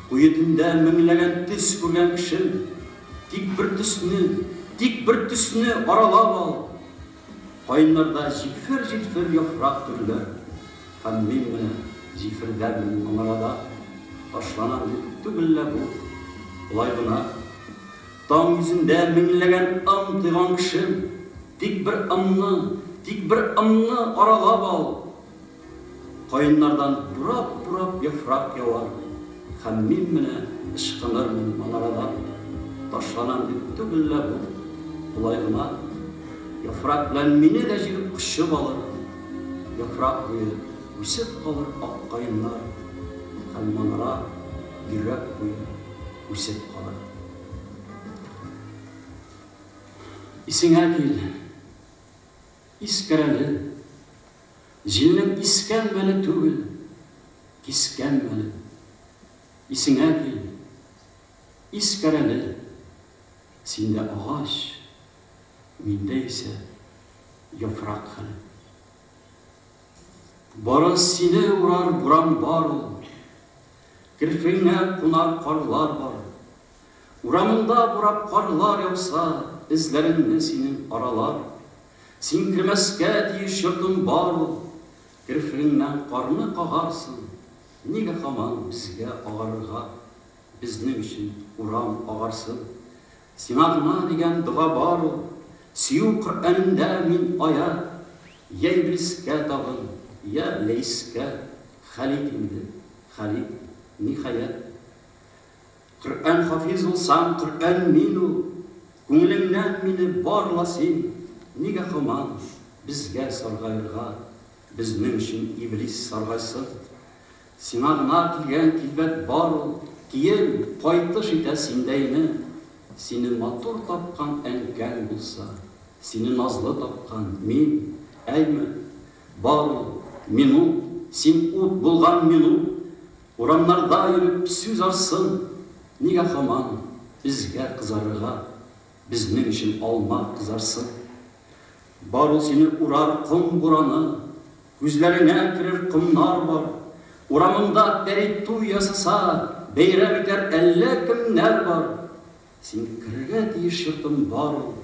Куе төндә меңләгән төс күргән кешем, Тик бер төсне, тик бер төсне аралап ал. Каеннарда җилфер-җилфер яфрак төрелә. Һәм мин менә җилфердәрмен манарада. Ташланам дип түгел лә бу, болай гына. Таң йөзендә меңләгән ым тойган кешем, Тик бер ымны, тик бер ымны аралап ал. Каеннардан бурап-бурап яфрак явар, Һәм мин менә ычкынырмын манарадан. Ташланам дип түгел лә бу, болай гына. Яфрак белән мине дә җир кочып алыр. Яфрак буе үсеп калыр ак каеннар, Һәм манара йөрәк буе үсеп калыр. Исеңә кил, искәрәле. Җилнең искән мәле түгел, кискән мәле. Исеңә кил, искәрәле, синдә агач, миндә исә яфрак хәле. Бары сине урар буран бар ул, керфегеңә кунар карлар бар. Урамыңда бурап карлар яуса, эзләреңне синең аралар. Син кермәскә тиеш йортың бар ул, Керфегеңнән карны кагарсың, Нигә һаман безгә агарырга, Безнең өчен урам агарсын? Сиңа гына дигән дога бар ул, Сөю Коръәнендә мин аять, Йә иблискә табын, йә Ләйскә, Хәл ит инде, хәл ит, ниһаять. Коръән хафиз булсаң, Коръән мин ул, Күңелеңнән мине барла син, Нигә һаман безгә саргаерга, Безнең өчен иблис саргайсын? Сиңа гына килгән килбәт бар ул, Кием кайтыш итә синдәйне. Сине матур тапкан әнкәң булса, Сине назлы тапкан мин, әйме? Бар ул, минут, син ут булган минут, Урамнарда йөреп сүз арсын, Нигә һаман безгә кызарырга, Безнең өчен алма кызарсын? Бар ул сине урар ком бураны, Күзләреңә керер комнар бар. Урамыңда пәри туй ясаса, бәйрәм итәр әллә кемнәр бар. Син керергә тиеш йортым бар ул.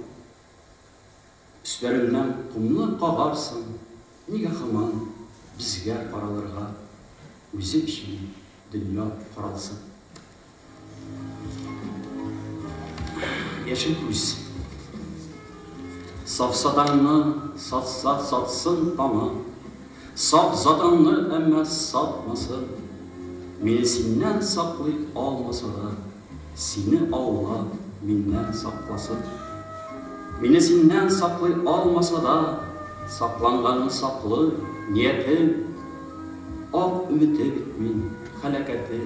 Өсләреңнән комны кагарсың, нигә һаман безгә каралырга? Үзе өчен дөнья каралсын. Яшел күз. Сафсатаңны сатса сатсын таңы, Саф затыңны әмма сатмасын. Мине синнән саклый алмаса да, Сине Алла миннән сакласын. Мине синнән саклый алмаса да, Сакланганны саклый ниятем. Ак өмете бит мин, һәлакәте,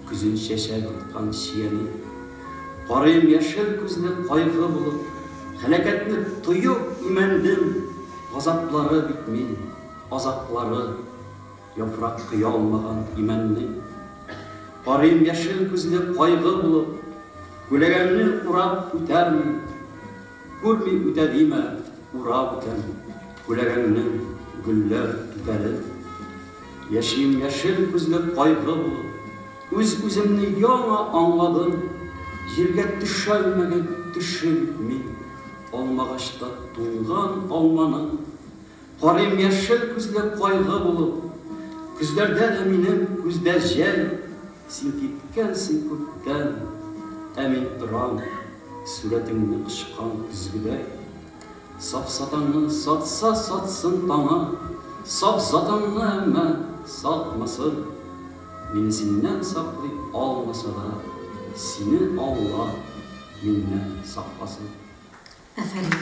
Көзен чәчәк аткан чиянең. Карыйм яшел күзле кайгы булып, Һәлакәтне тоеп имәндем. Газаплары бит мин, азаклары, Яфрак коя алмаган имәннең. Карыйм яшел күзле кайгы булып, Күләгәңне урап үтәрмен. Күрми үтә димә, урап үтәм, Күләгәңнең гөлләр түтәле. Яшим яшел күзле кайгы булып, Үз-үземне яңа аңладым, Җиргә төшәлмәгән төше бит мин, Алмагачта туңган алманың. Карыйм яшел күзле кайгы булып, Көзләрдә дә минем күздә җәй, Син киткәнсең күптән, ә мин торам, Сурәтеңне кочкан көзгедәй. Сафсатаңны сатса сатсын таңы, Саф затыңны әмма сатмасын. Мине синнән саклый алмаса да, Сине Алла миннән сакласын. Афәрин.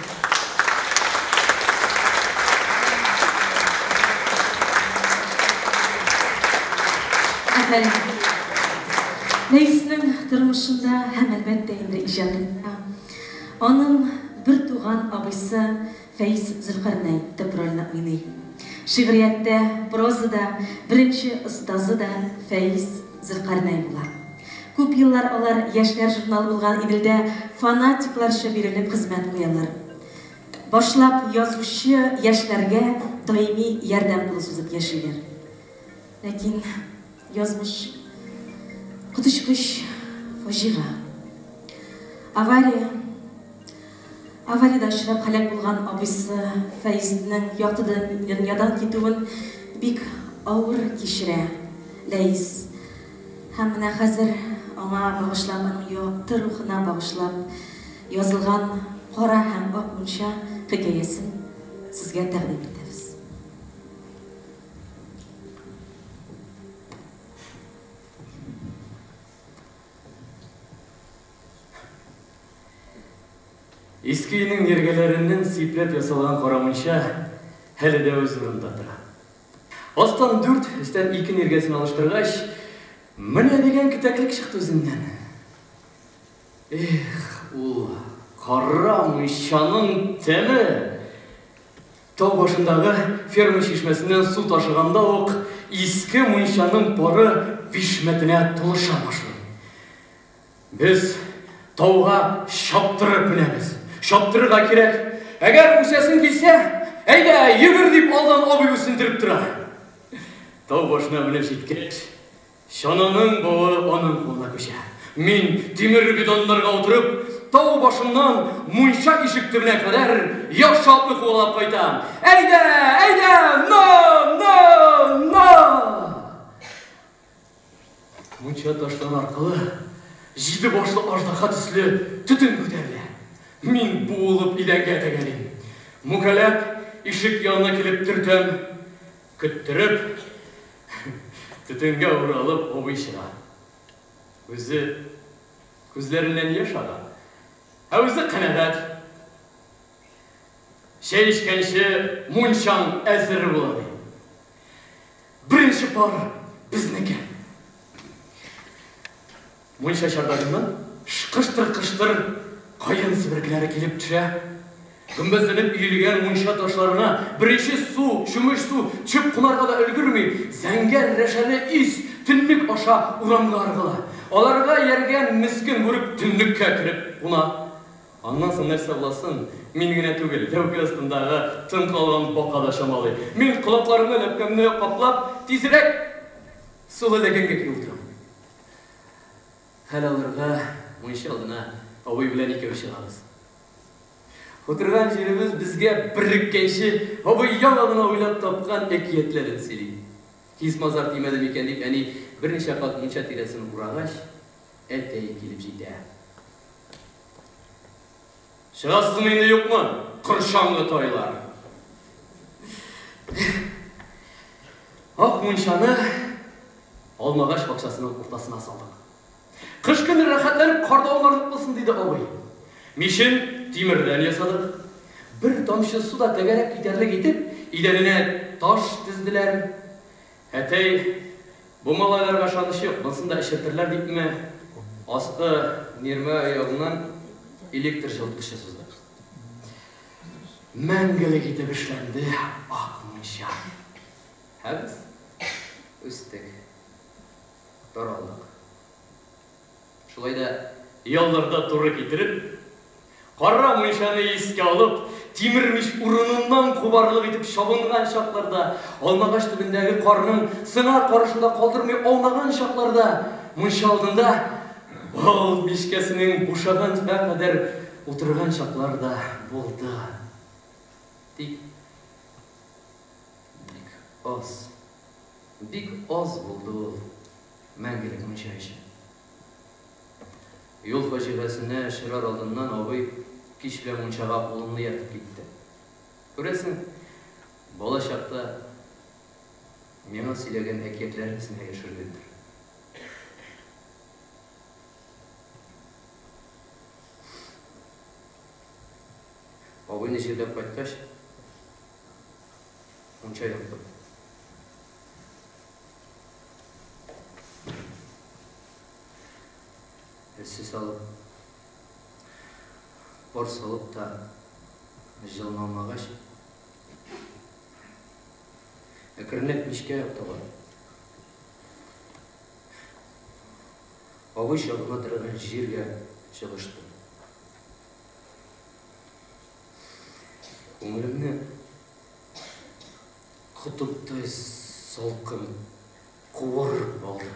Афәрин. Ләиснең тормышында һәм, әлбәттә инде, иҗатында аның бертуган абыйсы Фәиз Зөлкарнәй төп рольне уйный. Шигърияттә, прозада беренче остазы да Фәиз Зөлкарнәй була. Күп еллар алар яшьләр журналы булган Иделдә фанатикларча бирелеп хезмәт куялар. Башлап язучы яшьләргә даими ярдәм кулы сузып яшиләр. Ләкин язмыш коточкыч фаҗига. Авария. Авариядә очрап һәлак булган абыйсы Фәизнең якты дөньядан китүен бик авыр кичерә Ләис. Һәм менә хәзер аңа багышлап, аның якты рухына багышлап язылган Кара һәм ак мунча хикәясен сезгә тәкъдим итәбез. Иске өйнең ниргәләреннән сипләп ясалган кара мунча әле дә үз урынында тора. Астан дүрт, өстән ике ниргәсен алыштыргач, менә дигән кетәклек чыкты үзеннән. Эх, ул кара мунчаның тәме! Тау башындагы ферма чишмәсеннән су ташыганда ук иске мунчаның пары бишмәтенә тулыша башлый. Без тауга чаптырып менәбез. Чаптырырга кирәк. Әгәр үсәсең килсә, әйдә, йөгер, дип алдан абый үсендереп тора. Тау башына менеп җиткәч, чананың бавы аның кулына күчә. Мин тимер бидоннарга утырып, тау башыннан мунча ишек төбенә кадәр яхшы атны куалап кайтам. Әйдә, әйдә, на, на, на! Мунча таштан аркылы җиде башлы аждаһа төсле төтен күтәрелә. Мин буылып идәнгә тәгәрим. Мүкәләп ишек янына килеп төртәм. Көттереп, төтенгә уралып абый чыга. Үзе күзләреннән яшь ага. Ә үзе канәгать. Чәй эчкәнче мунчаң әзер була, ди. Беренче пар безнеке. Мунча чардагыннан кыштыр-кыштыр каен себеркеләре килеп төшә. Гөмбәзләнеп өелгән мунча ташларына беренче су, чүмеч су төшеп кунарга да өлгерми, зәңгәр рәшәле ис төннек аша урамга ыргыла. Аларга ияргән мескен бүрек төннеккә кереп куна. Аннан соң нәрсә буласын мин генә түгел, ләүкә астындагы тын калган бака да чамалый. Мин колакларымны ләпкәмне каплап, тизрәк сулы ләгәнгә килеп утырам. Хәл алырга мунча алдына абый белән икәү чыгабыз. Утырган җиребез безгә береккәнче, абый яңа гына уйлап тапкан әкиятләрен сөйли. Һич-мазар тимәде микән дип, әни берничә кат мунча тирәсен урагач, әтәй килеп җитә. Чыгасызмы инде, юкмы, корчаңгы тайлар? Ак мунчаны алмагач бакчасының уртасына салдык. Кыш көне рәхәтләнеп карда аунарлык булсын, диде абый. Мичен тимердән ясадык. Бер тамчы су да тәгәрәп китәрлек итеп, идәненә таш тезделәр. Әтәй, бу малайларга ышаныч юк, монысын да эчертерләр дипме, аскы нирмә ягыннан электр җылыткычы сузды. Мәңгелек итеп эшләнде ак мунча. Ә без үстек, таралдык. Шулай да ялларда туры китереп, кара мунчаны искә алып, тимер мич урыныннан кубарлык итеп чабынган чакларда, алмагач төбендәге карның сыңар карышында калдырмый аунаган чакларда, мунча алдында бал мичкәсенең бушаганга кадәр утырган чаклар да булды. Тик бик аз, бик аз булды ул мәңгелек мунча өчен. Юл фаҗигасенә очрар алдыннан абый кич белән мунчага улымны ияртеп китте. Күрәсең, бала чакта миңа сөйләгән әкиятләрен исенә төшергәндер. Абыйны җирләп кайткач, мунча яктым. Эссе салып, пар салып та җылына алмагач, әкренләп мичкә яктылар. Абый чабына торган җиргә чыгышты. Күңелемне котыптай салкын куырып алды.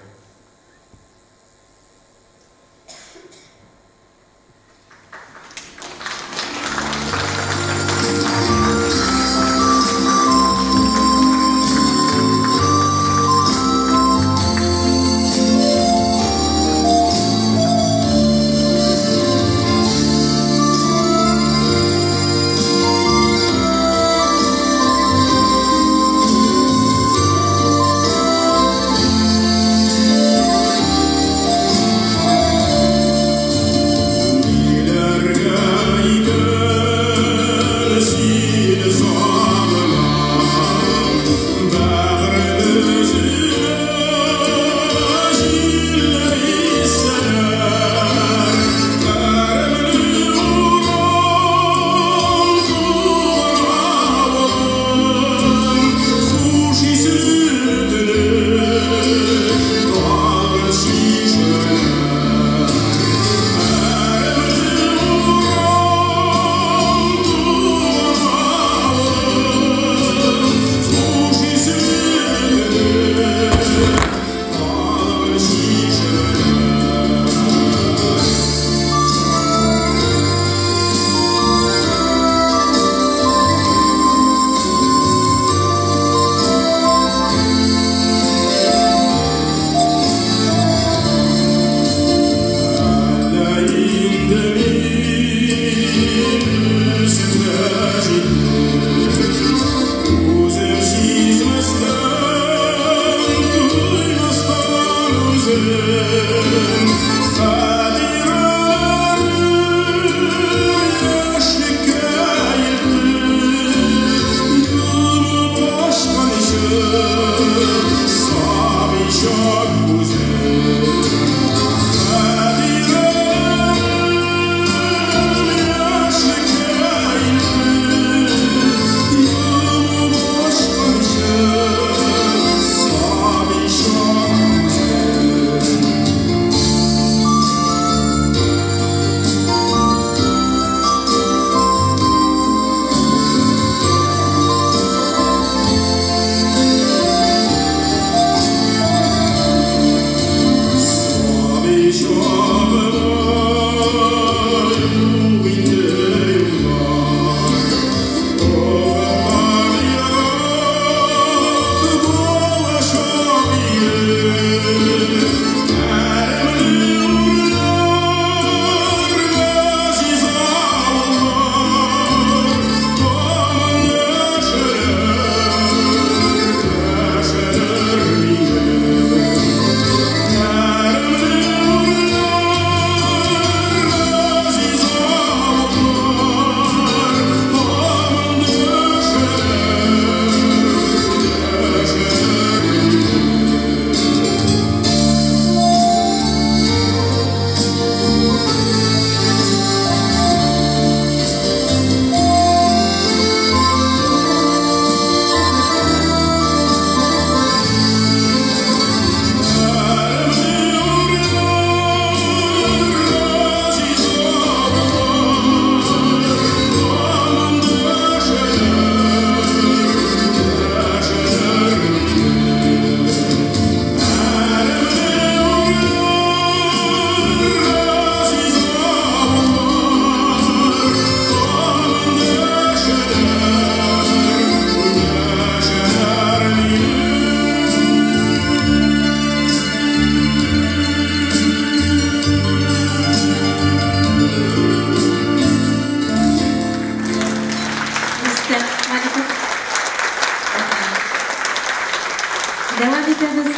Дәвам итәбез.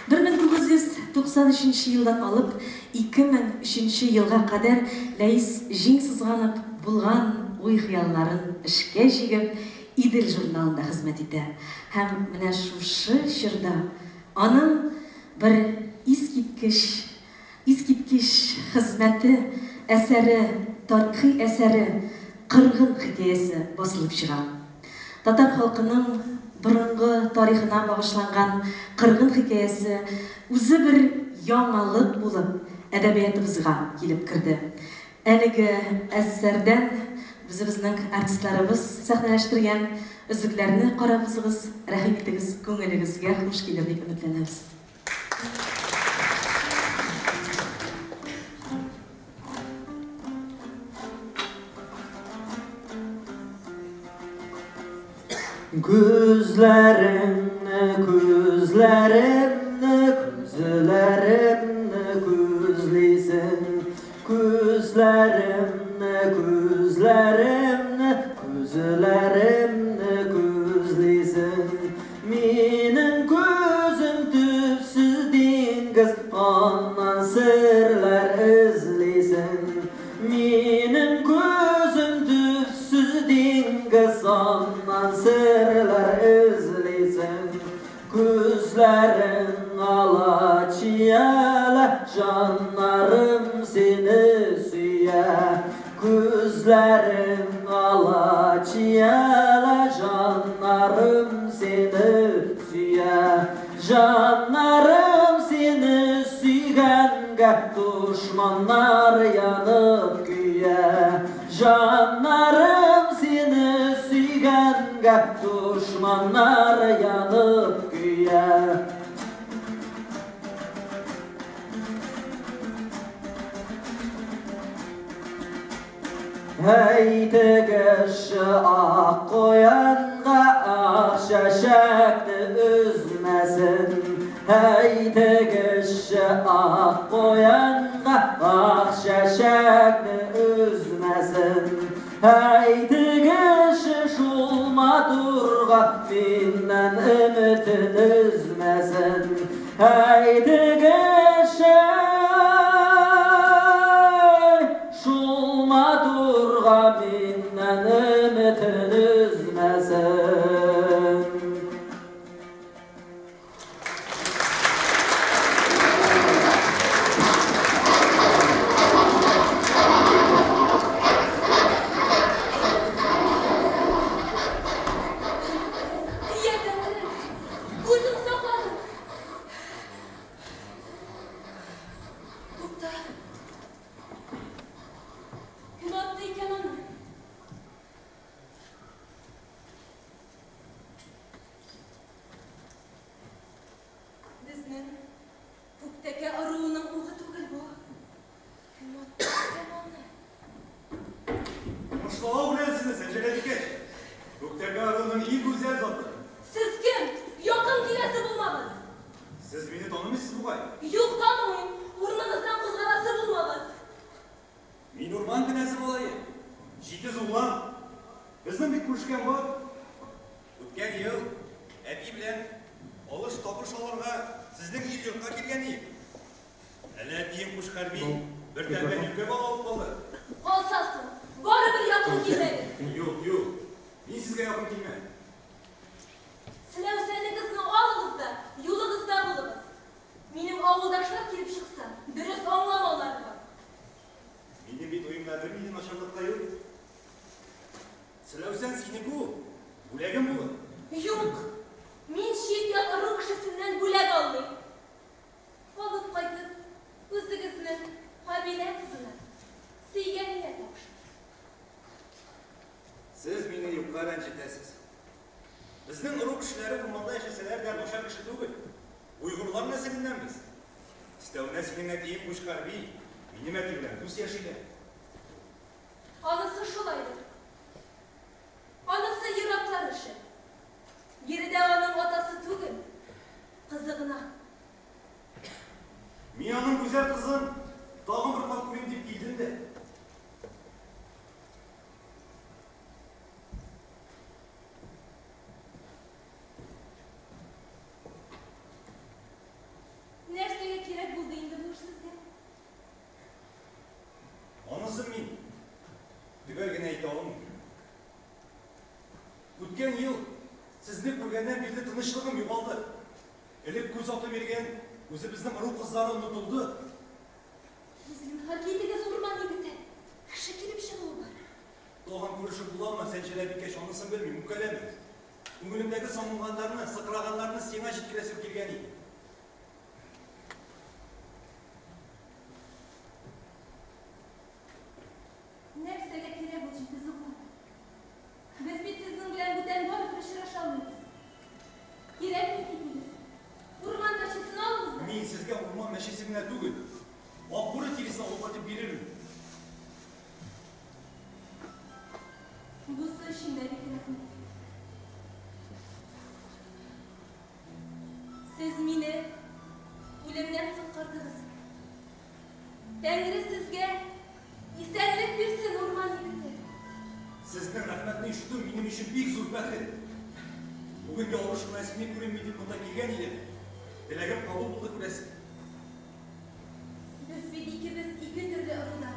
1993 елдан алып 2003 елга кадәр Ләис җиң сызганып булган уй-хыялларын эшкә җигеп Идел журналында хезмәт итә. Һәм менә шушы чорда аның бер искиткеч искиткеч хезмәте, әсәре, тарихи әсәре Кыргын хикәясе басылып чыга. Татар халкының борынгы тарихына багышланган Кыргын хикәясе үзе бер яңалык булып әдәбиятыбызга килеп керде. Әлеге әсәрдән үзебезнең артистларыбыз сәхнәләштергән өзекләрне карап узыгыз, рәхим итегез, күңелегезгә хуш килер дип өметләнәбез. Күзләреңне, күзләремне, күзләремне күзлисең. Күзләремне, күзләремне, күзләремне күзлисең. Минем күзем төпсез диңгез, аннан серләр эзлисең. Минем күзем төпсез диңгез, аннан серләр эзлисең. Күзләрең ала чиялә, җаннарым сине сөя. Күзләрең ала чиялә, җаннарым сине сөя. Җаннарым сине сөйгәнгә, дошманнар янып көя. Җаннарым сине сөйгәнгә, дошманнар янып көя. Һәй тегеше ак куянга ак чәчәкне өзмәсен. Һәй тегеше ак куянга ак чәчәкне өзмәсен. Һәй тегеше шул матурга миннән өметен өзмәсен. Һәй тегеше шул матурга миннән өметен өзмәсен. Йә Тәңрем, үзең сакладың. Тукта. Кем атты икән аны? Безнең Күктәкә ыруының угы түгел бу. Кем атты икән аны? Башлавы белән сезне Сәнҗәрә бикәч. Күктәкә ыруының иң гүзәл заты. Сез кем? Якын киләсе булмагыз. Сез мине танымыйсыз бугай. Юк, танымыйм. Урыныгыздан кузгаласы булмагыз. Мин урман кенәзе малае. Җитез углан. Безнең бит күрешкән бар. Үткән ел әти белән алыш-табыш алырга сезнең ил-йортка килгән идек. Әле әтием Кушхәрби бер тәлмә юкә бал алып калды. Калса соң, барыбер якын килмәгез. Юк, юк. Мин сезгә якын килмәм. Селәүсәнегезне алыгыз да, юлыгызда булыгыз. Минем авылдашлар килеп чыкса, дөрес аңламаулары бар. Минем бит уемда бернинди начарлык та юк. Селәүсән синеке ул. Бүләгем булыр. Юк. Мин чит-ят ыру кешесеннән бүләк алмыйм. Алып кайтып, үзегезнең кабилә кызына, сөйгәненә тапшырыгыз. Сез мине юкка рәнҗетәсез. Безнең ыру кешеләре урманда яшәсәләр дә начар кеше түгел. Уйгырлар нәселеннән без. Өстәвенә синең әтиең Кучкарби, минем әти белән дус яшиләр. Анысы шулайдыр. Анысы ир-атлар эше. Биредә аның атасы түгел, кызы гына. Мин аның гүзәл кызын тагын бер кат күрим дип килдем дә. әйтә алмыйм. Үткән ел сезне күргәннән бирле тынычлыгым югалды. Элек күз атып йөргән үзебезнең ыру кызлары онытылды. Зинһар, китегез, урман егете. Кеше килеп чыгуы бар. Тагын күрешеп буламы, Сәнҗәрә бикәч, анысын белмим, үпкәләмә. Күңелемдәге сагынганнарны, сыкраганнарны сиңа җиткерәсем килгән иде. Нәрсәгә кирәк ул җитез углан? Без бит сезнең белән бүтән барыбер очраша алмыйбыз. Кирәкми китегез. Урман мәчесен алыгыз да. Мин сезгә урман мәчесе генә түгел, акбүре тиресен алып кайтып бирермен. Бусы өчен дә бик рәхмәт. Сез мине үлемнән коткардыгыз. Тәңре сезгә исәнлек бирсен, урман егете. Сезнең рәхмәтне ишетү минем өчен бик зур бәхет. Бүген ялгыш кына сине күрим дип монда килгән идем. Теләгем кабул булды, күрәсең. Без бит икебез ике төрле ырудан.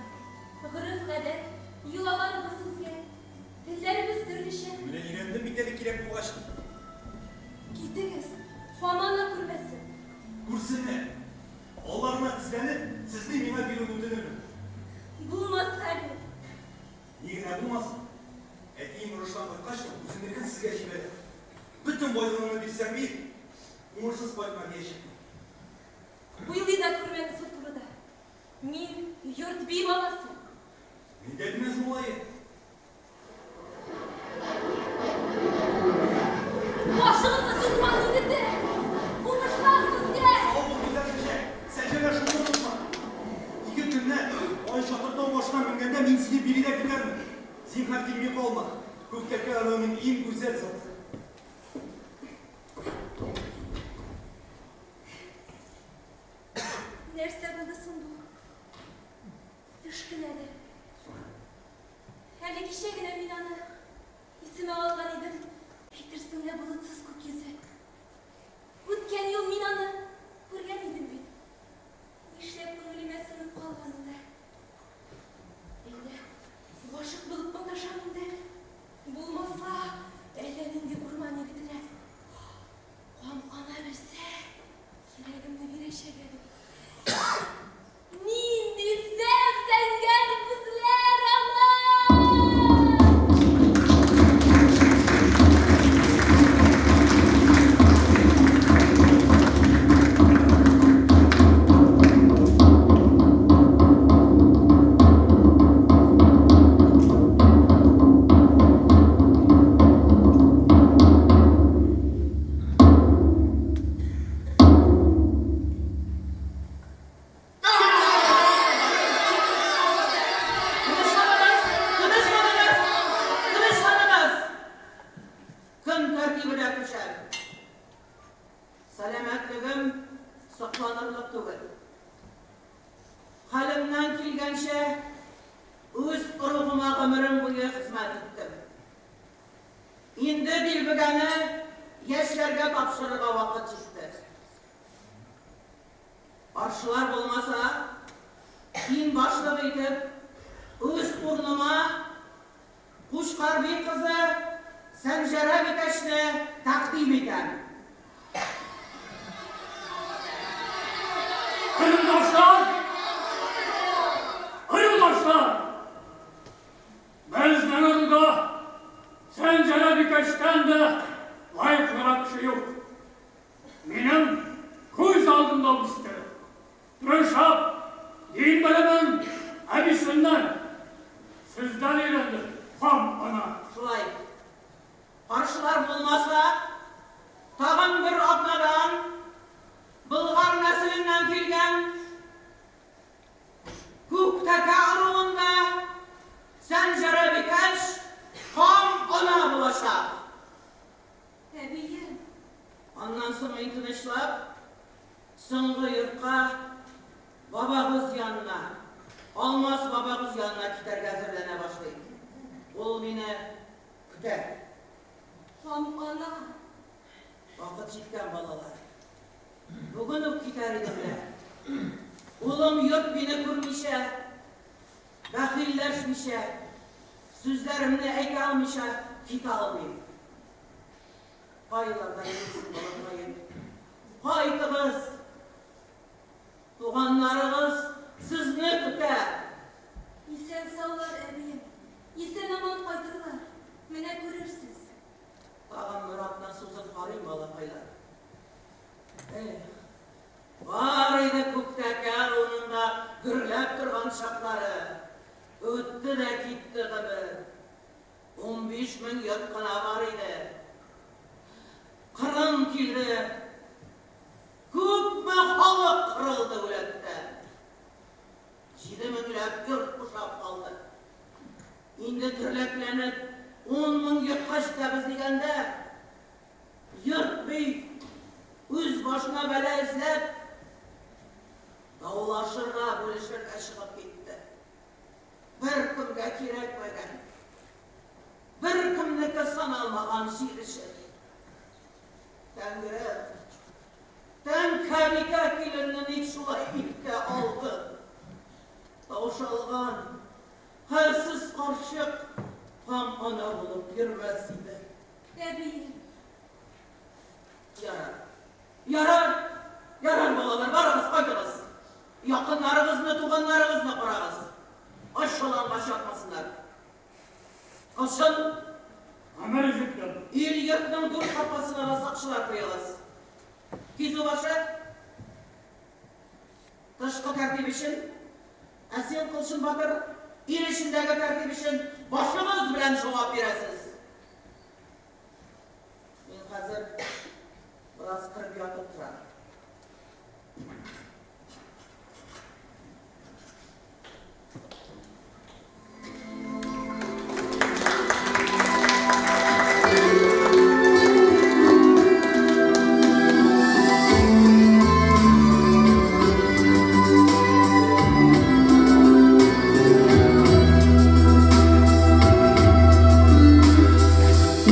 Гореф-гадәт, йолаларыбыз үзгә. Телләребез төрлечә. Менә өйрәндем бит әле кирәк булгач. Китегез, хамана күрмәсен. Күрсеннәр. Алларына тезләнеп, сезне миңа бирүен үтенермен. Булмас хәбәр. Ни генә булмасын, әтием орыштан кайткач та үзенекен сезгә җибәрә. Бөтен байлыгыңны бирсәң бир, уңышсыз кайтма диячәкмен. Уйлый да күрмәгез ул турыда. Мин йорт би баласы. Мин дә белмәс малае. Башыгызны урман егете! Уңышлар сезгә! Сау бул, гүзәл чәчәк! Сәҗәгә шуны онытма. Ике көннән ай чатыр тау башына менгәндә мин сине биредә көтәрмен. Зинһар килми калма. Күктәкә ыруының иң гүзәл заты. Нәрсә булды соң бу? Төш кенәдер. Әле кичә генә мин аны исемә алган идем. Әйтерсең лә болытсыз күк йөзе. Үткән ел мин аны күргән идем бит. Нишләп күңелемә сеңеп калган ул, ә? Әллә гашыйк булып маташам инде? Булмас ла, әллә нинди урман егетенә. Кам ана белсә, кирәгемне бирәчәк әле. Нинди зәп-зәңгәр күзләр аның! Тынычланыгыз! Тынычланыгыз! Тынычланыгыз! Көн тәртибенә күчәм. Сәламәтлегем сокланырлык түгел. Хәлемнән килгәнчә үз ыругыма гомерем буе хезмәт иттем. Инде дилбегәне яшьләргә тапшырырга вакыт җитте. Каршылар булмаса, иң башлык итеп үз урыныма Кучкарби кызы Сәнҗәрә бикәчне тәкъдим итәм. Ырымдашлар! Ырымдашлар! Безнең ыруда Сәнҗәрә бикәчтән дә лаеклырак кеше юк. Минем күз алдымда үсте. Тырышып, дин белемен әбисеннән, сездән өйрәнде, кам ана. Шулай. Каршылар булмаса, тагын бер атнадан Болгар нәселеннән килгән Күк тәкә ыруында Сәнҗәрә бикәч кам ана булачак. Әбием. Аннан соң мин тынычлап, соңгы йортка, бабагыз янына, Алмаз бабагыз янына китәргә әзерләнә башлыйм. Ул мине көтә. Кам ана. Вакыт җиткән, балалар. Бүген үк китәр идем лә. Улым йорт мине күрмичә, бәхилләшмичә, Сүзләремне әйтә алмыйча китә алмыйм. Кайларда йөрисең, балакаем? Кайтыгыз! Туганнарыгыз сезне көтә. Исән-саулар, әбием. Исән-аман кайтырлар. Менә күрерсез. Тагын бер атна сузып карыйм, балакайлар. Эх, бар иде Күктәкә ыруының да гөрләп торган чаклары. Үтте дә китте гомер. 15 мең йорт кына бар иде. Кырын килде. Күпме халык кырылды үләттә. 7 меңләп йорт бушап калды. Инде төрләкләнеп 10 мең йортка җитәбез дигәндә, йорт бит үз башына бәла эзләп, даулашырга, бүлешергә чыгып китте. Беркемгә кирәкмәгән, беркемнеке саналмаган җир өчен. Тәңрем, Тәңкәбикә киленне ник шулай иртә алды? Таушалган, хәлсез карчык кам ана булып йөрмәс иде. Әбием. Ярар. Ярар! Ярар, балалар, барыгыз, кайтыгыз. Якыннарыгызны, туганнарыгызны карагыз. Ач-ялангач ятмасыннар. Кылчын! Гомер җиткән. Ил-йортның дүрт капкасына да сакчылар куегыз. Кизү башы! Тышкы тәртип өчен, ә син, Кылчын батыр, ил эчендәге тәртип өчен башыгыз белән җавап бирәсез. Мин хәзер бераз кереп ятып торам.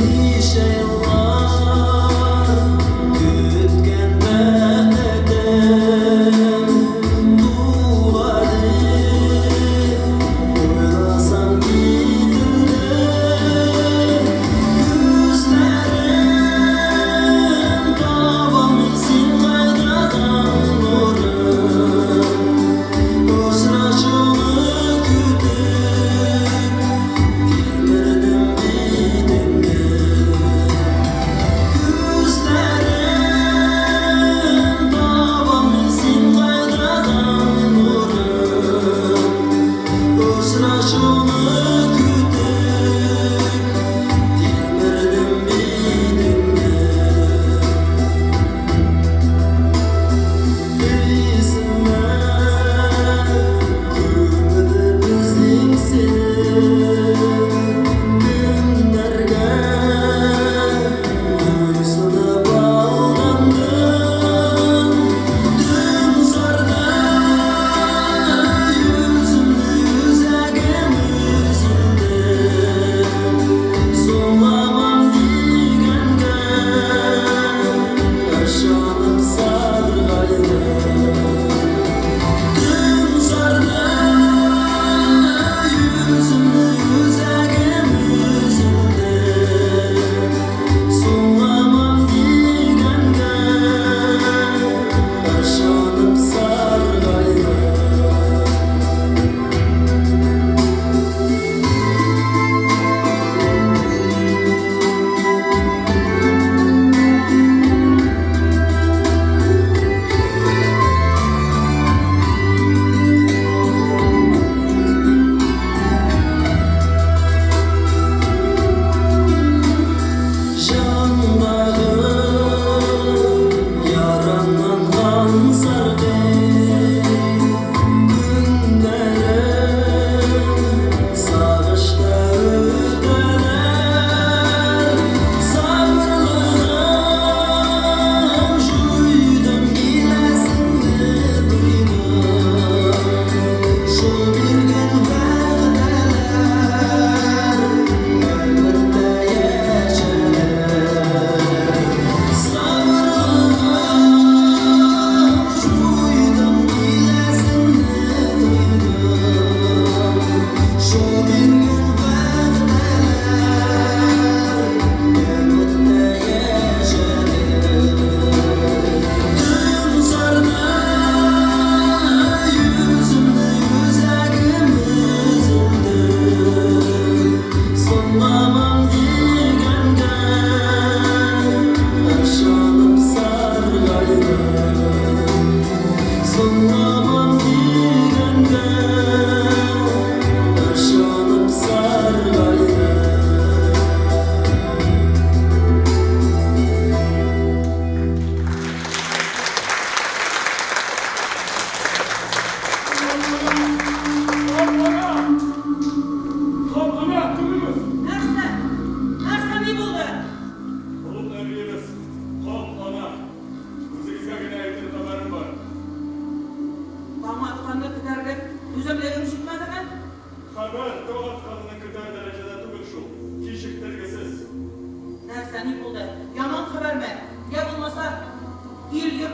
Ничә еллар көткән бәхетем.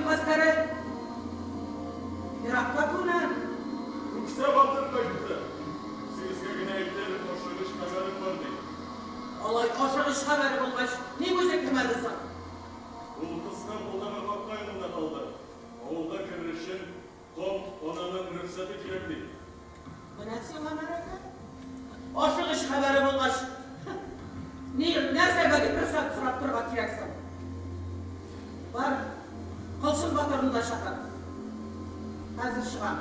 гаскәре? Еракта күренә. Күксә батыр кайтты. Сезгә генә әйтер ашыгыч хәбәрем бар ди. Алай ашыгыч хәбәре булгач, ник үзе кермәде соң? Ул кыска кулдагы капка янында калды. Авылга керер өчен кам ананың рөхсәте кирәк ди. Менә сиңа мәрәкә. Ашыгыч хәбәре булгач, ни, нәрсәгә дип рөхсәт сорап торырга кирәк соң? Бар, Кылчын батырны да чакыр. Хәзер чыгам.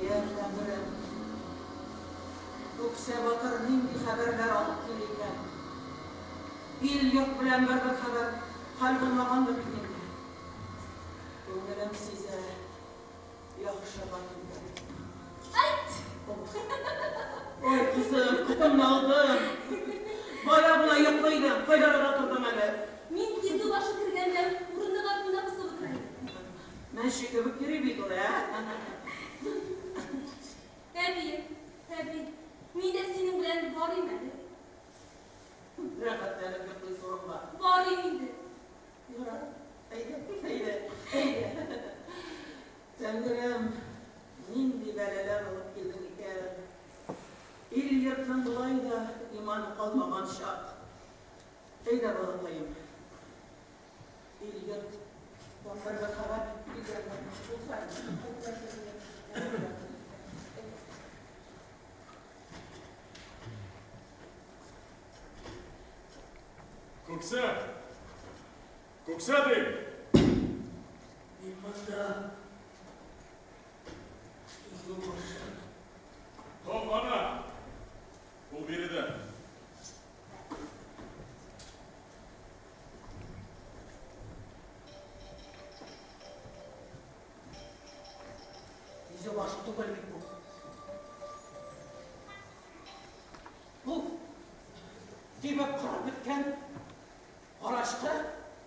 Йә, Тәңрем, Күксә батыр нинди хәбәрләр алып килә икән? Ил-йорт белән бер-бер хәбәр хәл булмагандыр бит инде. Күңелем сизә, яхшыга түгел. Әйт! Ой, кызым, котымны алдың. Бая гына йоклый идем, кайда гына тордың әле? Мин кизү башы кергәндә урындык артында посып утыра идем. Мәче кебек йөри бит ул, ә? Әби, әби, мин дә синең белән барыйм әле. Рәхәтләнеп йоклыйсы урынга. Барыйм инде. Ярар, әйдә, әйдә, әйдә. Тәңрем, нинди бәлаләр алып килдең икән? Ил-йортның болай да иманы калмаган чак. Әйдә, балакаем. Ил-йорт бер хәбәр килгән булса инде. Күксә! Күксә дим! Мин монда. Кизү башы. Кам ана! Ул биредә. Кизү башы түгел бит бу. Бу кибеп корып беткән карачкы,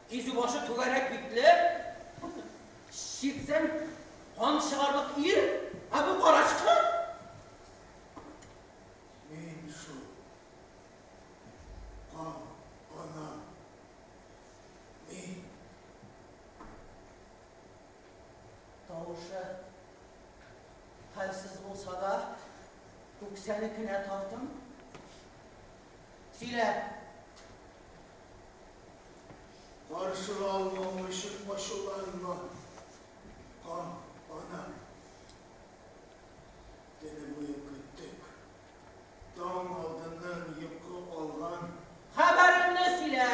кизү башы түгәрәк битле, чиртсәң кан чыгарлык ир, ә бу карачкы? Мин шул. Кам ана. Мин. Тавышы хәлсез булса да, Күксәнекенә тартым. Сөйлә. Каршы алмау өчен ачуланма. Кам ана. Төне буе көттек. Таң алдыннан йокы алган. Хәбәреңне сөйлә.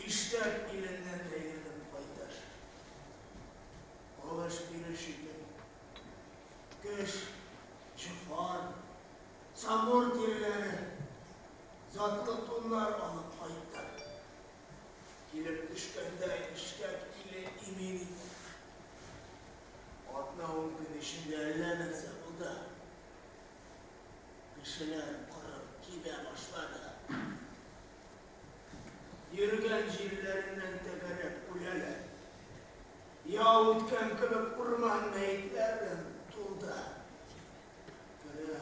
Иштәк иленнән әйләнеп кайтыр. Алыш-биреш итеп, кеш, җөфар, самур тиреләре, затлы туннар алып кайтты. Килеп төшкәндә ишкәк иле имин иде. Атна-ун көн эчендә әллә нәрсә булды. Кешеләр корып кибә башлады. Йөргән җирләреннән тәгәрәп үләләр. Яу үткән кебек урман мәетләр белән тулды. Тере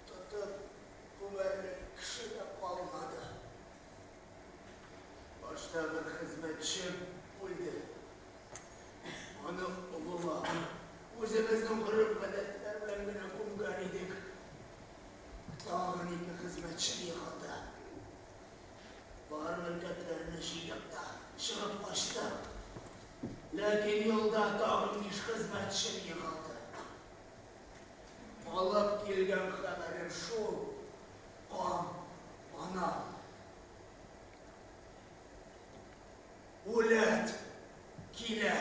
тотып күмәрлек кеше дә калмады. Башта бер хезмәтче үлде. Аны олылап, үзебезнең гореф-гадәтләр белән генә күмгән идек. Тагын ике хезмәтче егылды. Бар мөлкәтләрне җыеп та чыгып качтык. Ләкин юлда тагын биш хезмәтче егылды. Алып килгән хәбәрем шул, кам ана. Үләт килә.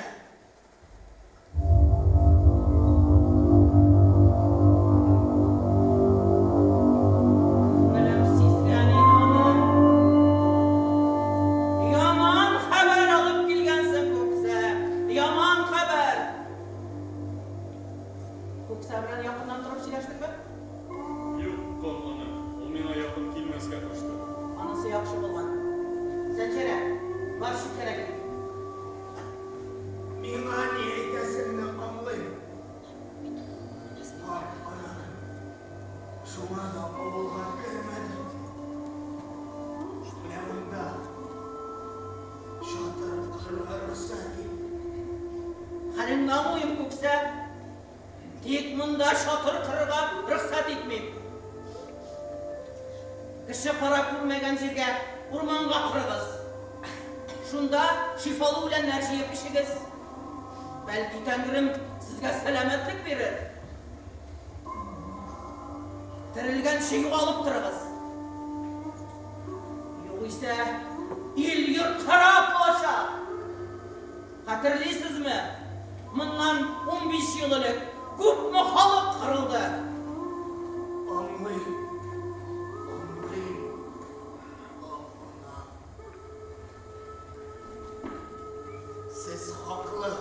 Күңелем сизгән иде аны. Яман хәбәр алып килгәнсең, Күксә. Яман хәбәр. Күксә белән якыннан торып сөйләштеңме? Юк, кам да авылга кермәдем. Менә монда чатыр корырга рөхсәт ит. Хәлеңне аңлыйм, Күксә. Тик монда чатыр корырга рөхсәт итмим. Кеше кара күрмәгән җиргә, урманга корыгыз. Шунда шифалы үләннәр җыеп эчегез. Бәлки Тәңрем сезгә сәламәтлек бирер. Терелгәнче югалып торыгыз. Югыйсә ил-йорт харап булачак. Хәтерлисезме? Моннан 15 ел элек күпме халык кырылды. Аңлыйм, аңлыйм, ана. Сез хаклы.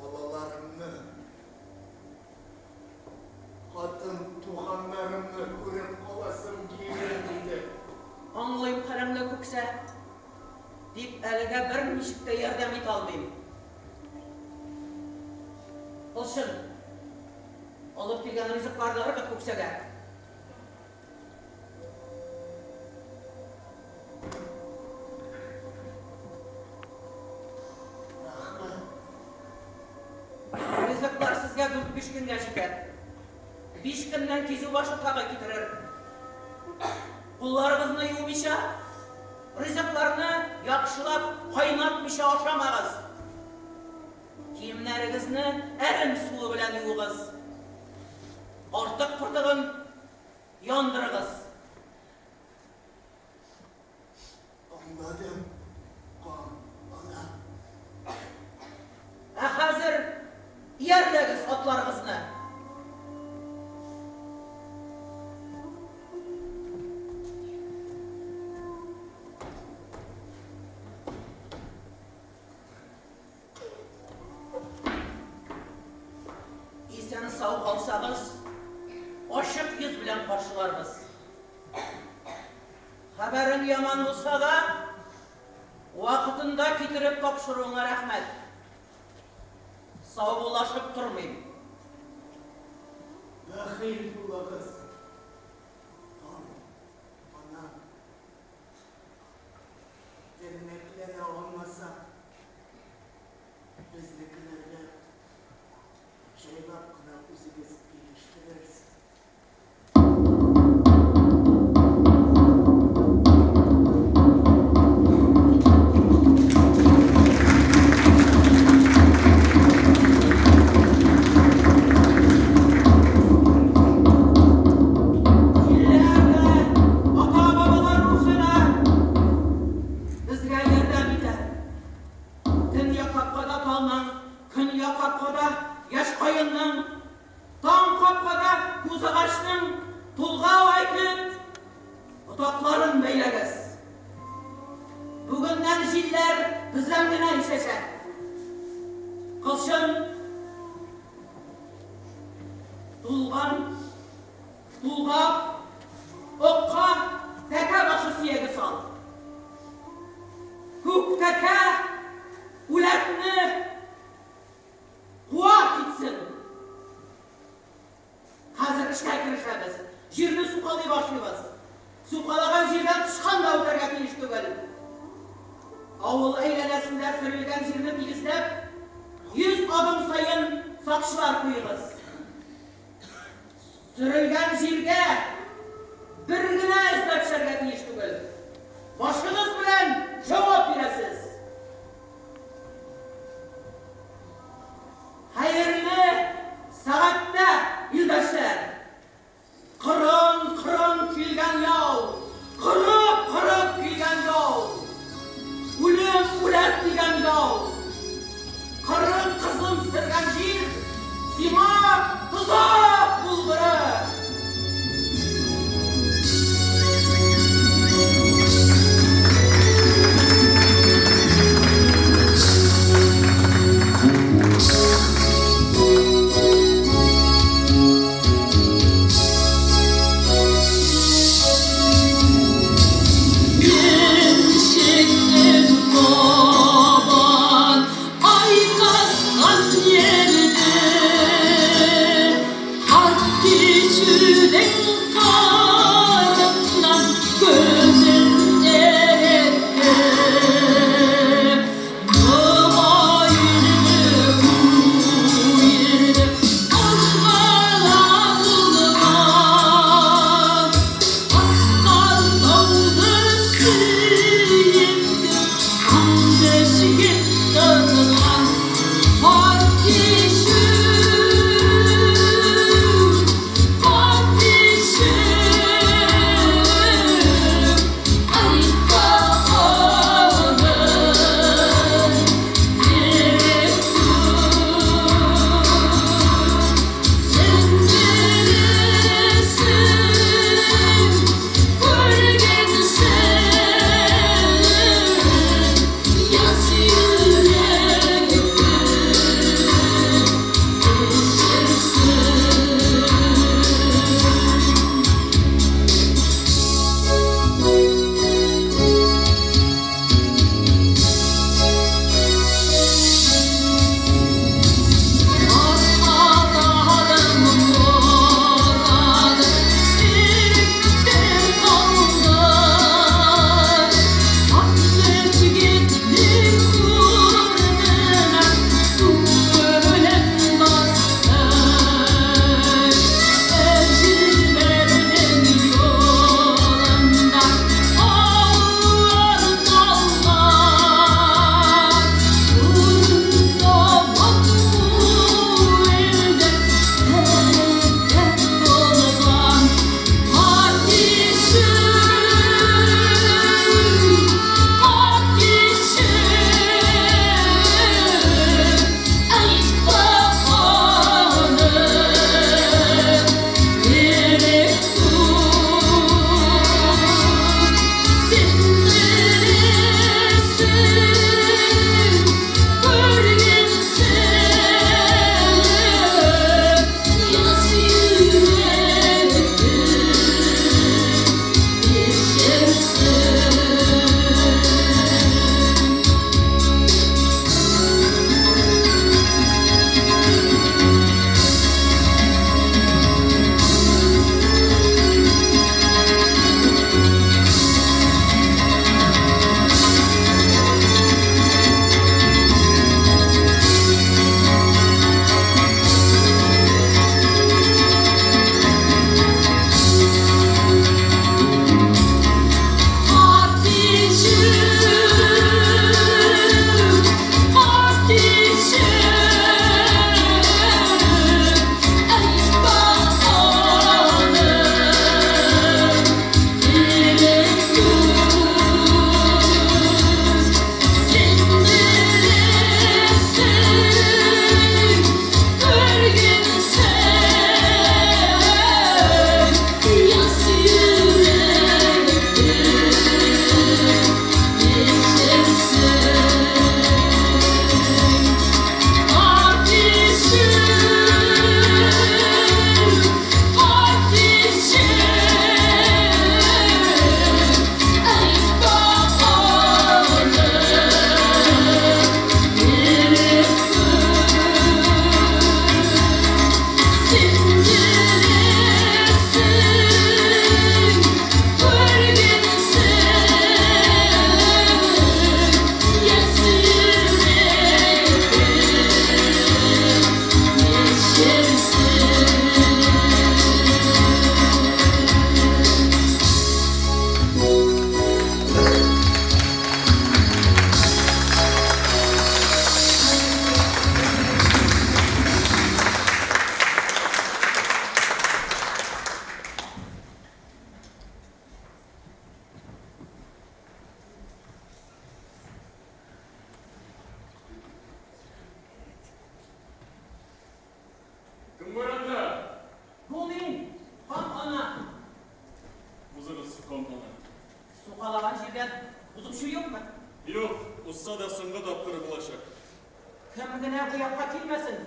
Балаларымны, хатын туганнарымны күреп каласым килер иде. Аңлыйм хәлеңне, Күксә. Тик әлегә берничек тә ярдәм итә алмыйм. Кылчын, алып килгән ризыкларны ыргыт Күксәгә. Рәхмәт. Ризыклар сезгә 4-5 көнгә җитәр. 5 көннән кизү башы тагы китерер. Кулларыгызны юмыйча, ризыкларны яхшылап кайнатмыйча ашамагыз. Киемнәрегезне әрем суы белән юыгыз. Артык портыгын яндырыгыз. Аңладым, кан ана. Ә хәзер иярләгез атларыгызны. Исән сау калсагыз, ачык йөз белән каршыларбыз. Хәбәрең яман булса да, вакытында китереп тапшыруыңа рәхмәт. Саубуллашып тормыйм. Бәхил булыгыз, кан ана. Тернәкләнә алмасам, безнекеләргә җайлап кына үзегез ирештерерсез. Җилләр дә, ата-бабалар рухы да безгә ярдәм итәр. Төньяк капкада талның, көньяк капкада яшь каенның, таң капкада күз агачның тулгау әйтеп, ботакларын бәйләгез. Бүгеннән җилләр бездән генә исәчәк. Кылчын тулган, тулгап, окка тәкә башы сөяге сал. Күк тәкә үләтне куа китсен. Хәзер эшкә керешәбез. Җирне сукалый башлыйбыз. Сукалаган җирдән тычкан да үтәргә тиеш түгел. Авыл әйләнәсендә сөрелгән җирне тигезләп, 100 адым саен сакчылар куегыз. Сөрелгән җиргә бер генә эз дә төшәргә тиеш түгел. Башыгыз белән җавап бирәсез. Хәерле сәгатьтә, илдәшләр! Кырын-кырын килгән яу, кырып-кырып килгән яу, үлем үләт дигән яу, кырын кызым сөргән җир, сиңа тозак булгыры! Кем бар анда? Бу мин, кам ана. Узыгыз, кам ана. Сукалаган җирдән узучы юкмы? Юк, узса да соңгы тапкыры булачак. Кем генә бу якка килмәсен,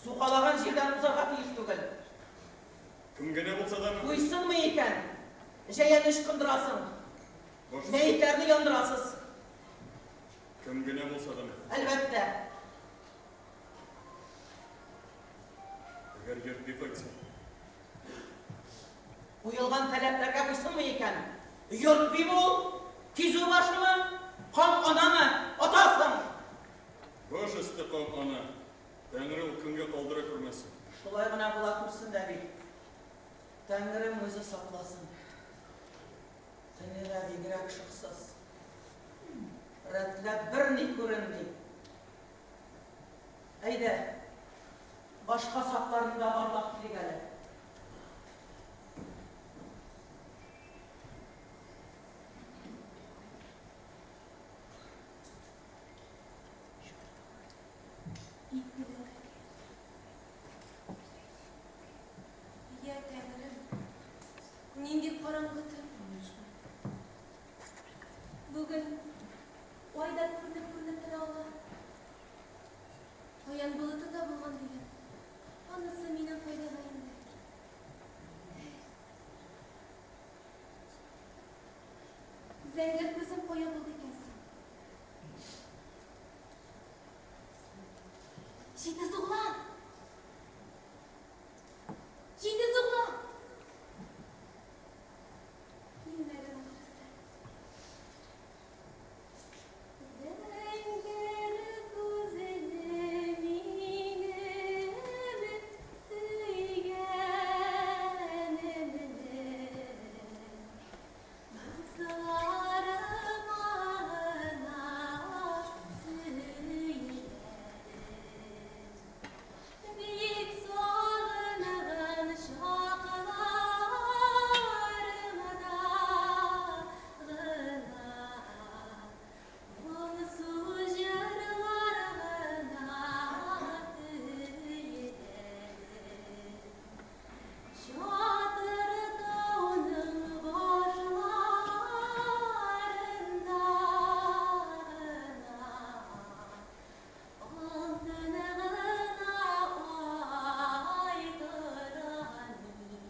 сукалаган җирдән узарга тиеш түгел. Кем генә булса дамы? Буйсынмый икән, җәяне ычкындырасың. Мәетләрне яндырасыз. Кем генә булса дамы? Әлбәттә. Әгәр йорт бик кайтса? Куелган таләпләргә буйсынмый икән, йорт биме ул? Кизү башымы? Кам анамы? Атасың! Баш өсте, кам ана. Тәңре ул көнгә калдыра күрмәсен. Шулай гына була күрсен дә бит. Тәңрем үзе сакласын. Төне дә бигрәк шыксыз. Рәтләп берни күренми. Әйдә, башка сакларны да барлап килик әле. Йә Тәңрем, нинди караңгы төн. Бүген ай да күренеп-күренеп тора ала. Каян болыты табылган диген. Анысы минем файдага инде. Зәңгәр күзем кая булды икән соң? Җитез углан! Җитез углан! Килмәгән ахрысы. Зәңгәр күзле минем сөйгәнемне, дусларыма гына сөйләдем. Бик сагынган чакларымда гына, моңсу җырлар гына көйләдем. Чатыр тауның башларында гына, алтын гына ай тора микән?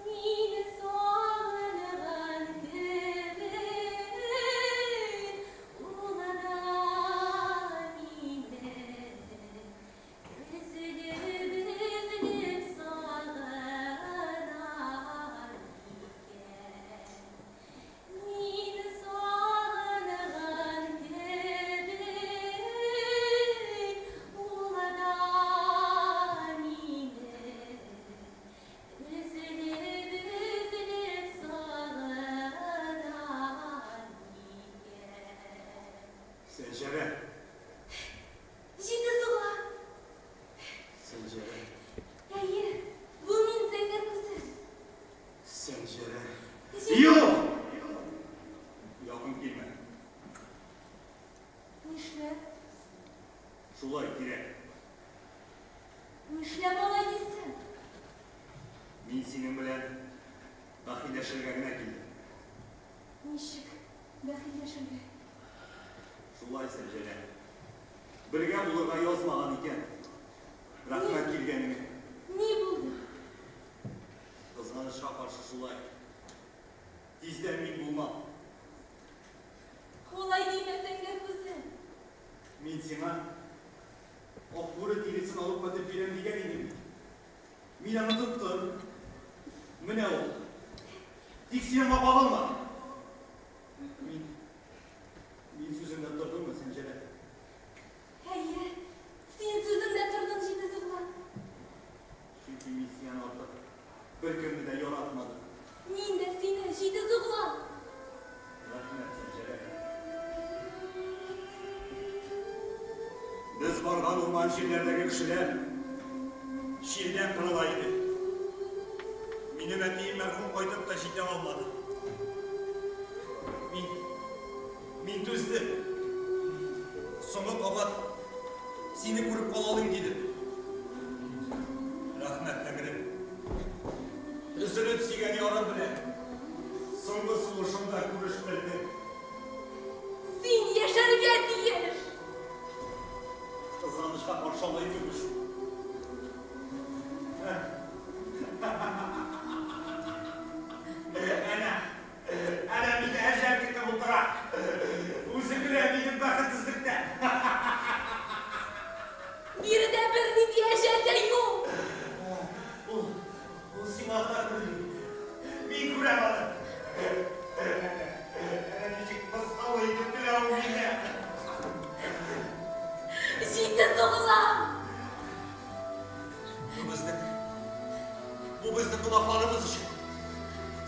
Мин сагынган кебек, ул да мине өзелеп-өзелеп сагынар микән? Мин сагынган кебек, ул да мине өзелеп-өзелеп сагынар микән? Сәнҗәрә, Җитез углан! Сәнҗәрә, Әйе, бу мин зәңгәр күзем. Сәнҗәрә. Җитез- Юк! Якын килмә. Нишләп? Шулай кирәк. Нишләп алай дисең? Мин синең белән бәхилләшергә генә килдем. Ничек бәхилләшергә? Шулай, Сәнҗәрә. Бергә булырга язмаган икән. Рәхмәт килгәнеңә. Ни булды? Кызганычка каршы шулай. Тиздән мин булмам. Алай димә, зәңгәр күзем. Мин сиңа акбүре тиресен алып кайтып бирәм дигән идем бит. Мин аны тоттым. Менә ул. Тик син аңа кагылма. Мин сүземдә тордыммы, Сәнҗәрә? Әйе, син сүзеңдә тордың, җитез углан. Чөнки мин синнән артык беркемне дә яратмадым. Мин дә сине, җитез углан. Рәхмәт, Сәнҗәрә. Без барган урман җирләрдәге кешеләр чирдән кырыла иде. Минем әтием мәрхүм кайтып та җитә алмады. Мин түздем. Соңгы кабат сине күреп кала алыйм дидем. каршы алай түгел шул. Әнә, әнә мине әҗәл көтеп утыра. Үзе көлә минем бәхетсезлектән. Биредә бернинди әҗәл дә юк. Ул, ул сиңа гына күренми. Мин күрәм аны. Әнә, әнә ничек мыскыллы итеп көлә ул мине. Җитез углан! Бу безнең, бу безнең гөнаһларыбыз өчен.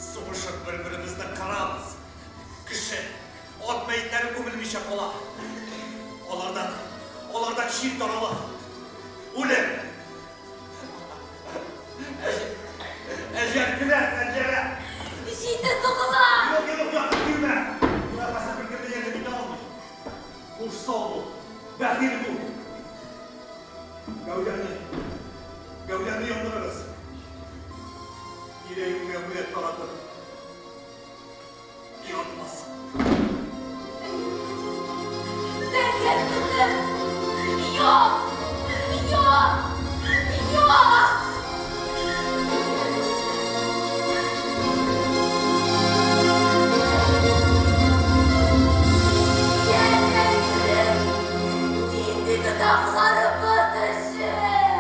Сугышып бер-беребезне кырабыз. Кеше, ат мәетләре күмелмичә кала. Алардан, алардан чир тарала. Үлем! Әҗәл көлә, Сәнҗәрә! Җитез углан! Юк, юк, якын килмә! Моңа беркем дә ярдәм итә алмый. Хуш, сау бул, бәхил бул. Гәүдәне, гәүдәне яндырыгыз. Тирә-юньгә үләт таратып, янмасын. Зәңгәр кызым! Юк! Юк! Юк! Йә Тәңрем, нинди гөнаһларыбыз өчен?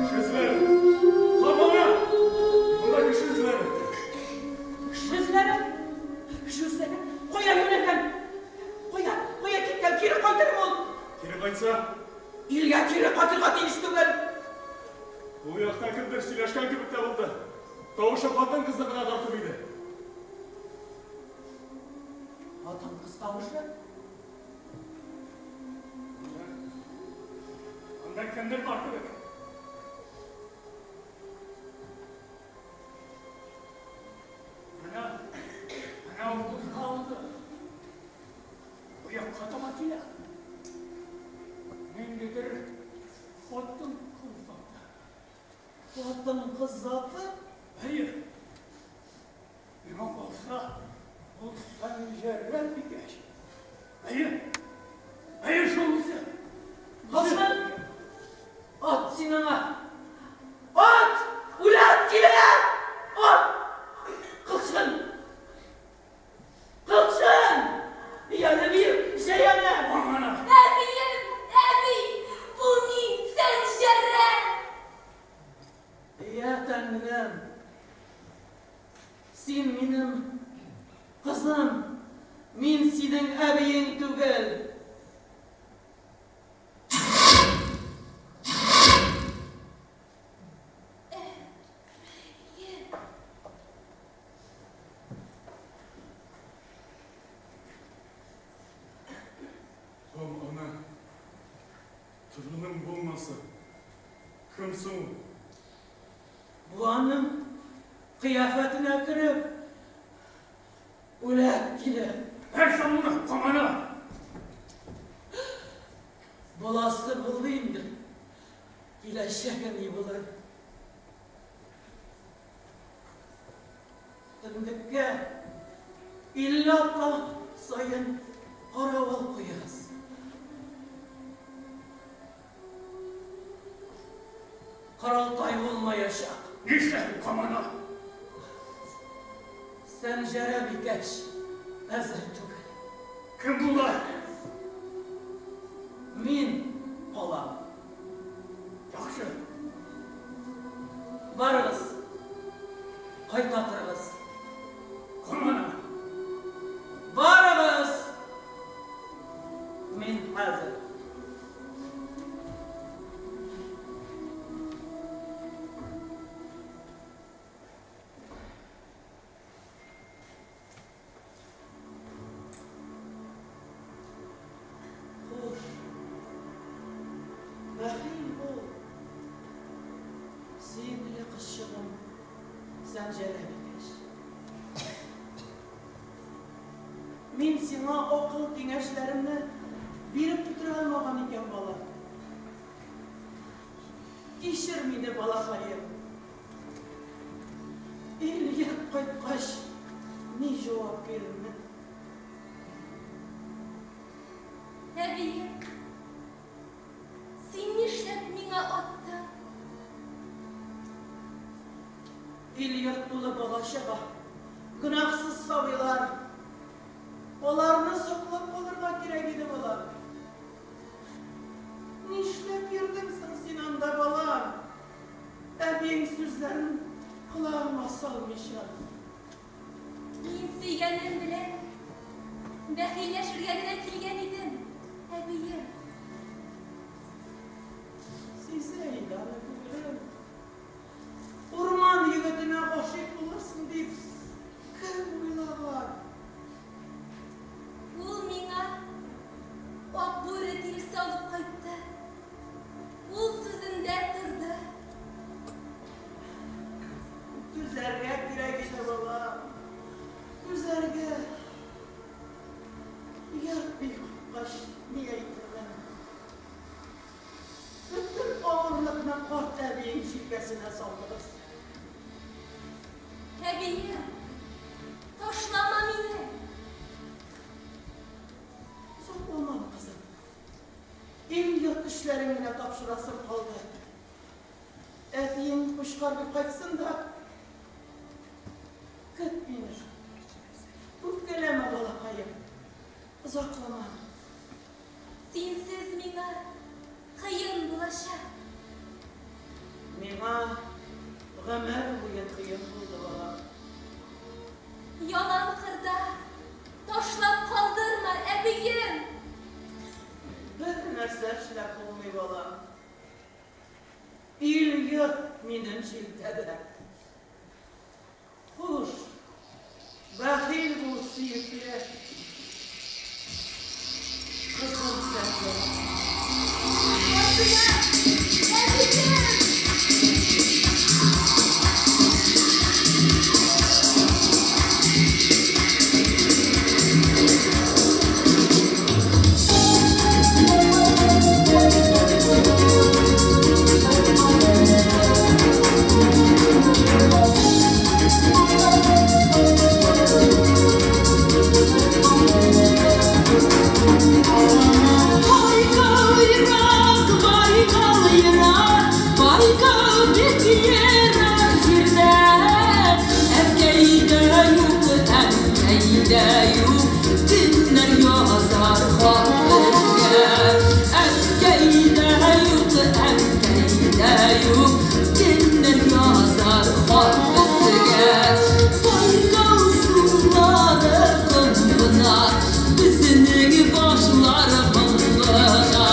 Кеше эзләре! Камана! Монда кеше эзләре! Кеше эзләре? Кеше эзләре? Кая юнәлгән? Кая? Кая киткән? Кире кайтырмы ул? Кире кайтса? Илгә кире кайтырга тиеш түгел. Ул якта кемдер сөйләшкән кебек тә булды. Тавышы хатын-кызны гына тартып иде. Хатын-кыз тавышы? Анда кемдер бар кебек. Менә, менә ул кузгалды. Бу якка таба килә. Ниндидер хатын-кыз заты. Хатын-кыз заты? Әйе. Миңа калса, ул Сәнҗәрә бикәч. Әйе. Әйе, шул үзе. Кызым! Ат син аңа! Ат! Үләт килә! Ат! Кылчын! Кылчын! Яны бир, җәяне! Әбием, әби, бу мин, Сәнҗәрә! Я Тәңрем! Син минем кызым, мин синең әбиең түгел. Том, ана, торының булмаса, кем соң ул? Бу аның кыяфәтенә кереп, үләт килә. Нәрсә моны, Камана? Буласы булды инде. Киләчәге ни булыр? Төнлеккә 50 атла саен каравыл куегыз. Корылтай булмаячак. Нишләп, Камана? Сәнҗәрә бикәч әзер түгел. Кем була? Мин калам. Яхшы. Барыгыз. Кайта торыгыз. Камана. Барыгыз. Мин хәзер. Хуш. Бәхил бул. Сөекле кызчыгым, Сәнҗәрә бикәч. Мин сиңа акыл киңәшләремне биреп бетерә алмаган икән, балам. Кичер мине, балакаем. Илгә кайткач, Ни җавап бирермен? Әбием, син нишләп миңа аттың? Ил-йорт тулы бала-чага, гөнаһсыз сабыйлар. Аларны саклап калырга кирәк иде, балам. Нишләп йөрдең соң син анда, балам? Әбиең сүзләрен колагыңа салмыйча. Мин сөйгәнем белән бәхилләшергә генә килгән идем, әбием. Сизә иде аны күңелем. Урман егетенә гашыйк булырсың дип кем уйлаган? Ул миңа ак бүре тиресе алып кайтты. Ул сүзендә торды. Түзәргә кирәк иде, балам. Түзәргә. Йорт бик кайткач, ни әйтермен? Бөтен авырлыкны карт әбиең җилкәсенә салдыгыз. Әбием, ташлама мине. Озакламам, кызым. Ил-йорт эшләрен генә тапшырасым калды. Әтиең Кучкар бик кайтсын да, көт мине. Үпкәләмә, балакаем. Озакламам. Синсез миңа кыен булачак. Миңа гомер буе кыен булды, балам. Ялан кырда ташлап калдырма, әбием. Бер нәрсә эшләп булмый, балам. Ил-йорт минем җилкәдә. Хуш, бәхил бул, сөекле кызым Сәфия. Әбием, әбием! Байкал ерак, Байкал ерак, Байкал бик ерак җирдә. Әткәй дә юк, әнкәй дә юк, кемнәр язар хат безгә? Әткәй дә юк, әнкәй дә юк, кемнәр язар хат безгә? Байкал сулары ком гына, безнең башлар моң гына.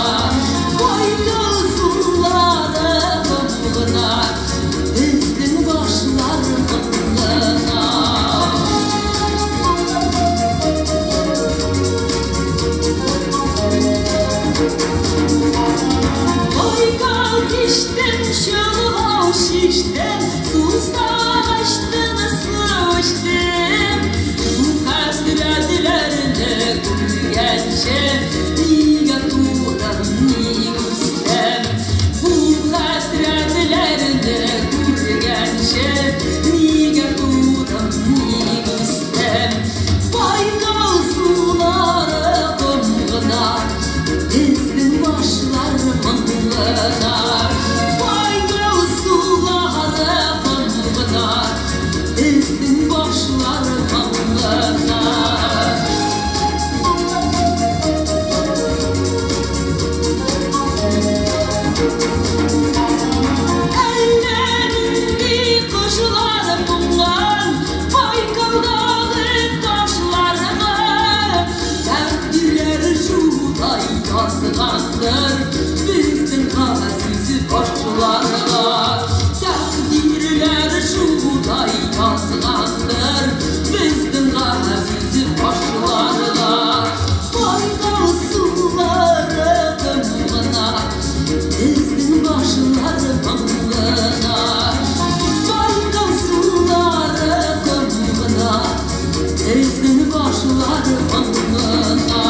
Байкал сулары ком гына, безнең башлар моң гына. Байкал кичтем, чолгау чиштем, сусагач су эчтем. Бу хәсрәтләрне күргәнче, нигә тудым, ник үстем? Бу хәсрәтләрне күргәнче, нигә тудым, ник үстем? Байкал сулары ком гына, безнең башлар моң гына. Байкал сулары ком гына, безнең башлар моң гына. Әллә нинди кошлар кунган Байкалдагы ташларга, тәкъдирләр шулай язгандыр безнең газиз башларга. Тәкъдирләр шулай язгандыр безнең газиз башларга. Байкал сулары ком гына, безнең башлар моң гына. Байкал сулары ком гына, безнең башлар моң гына.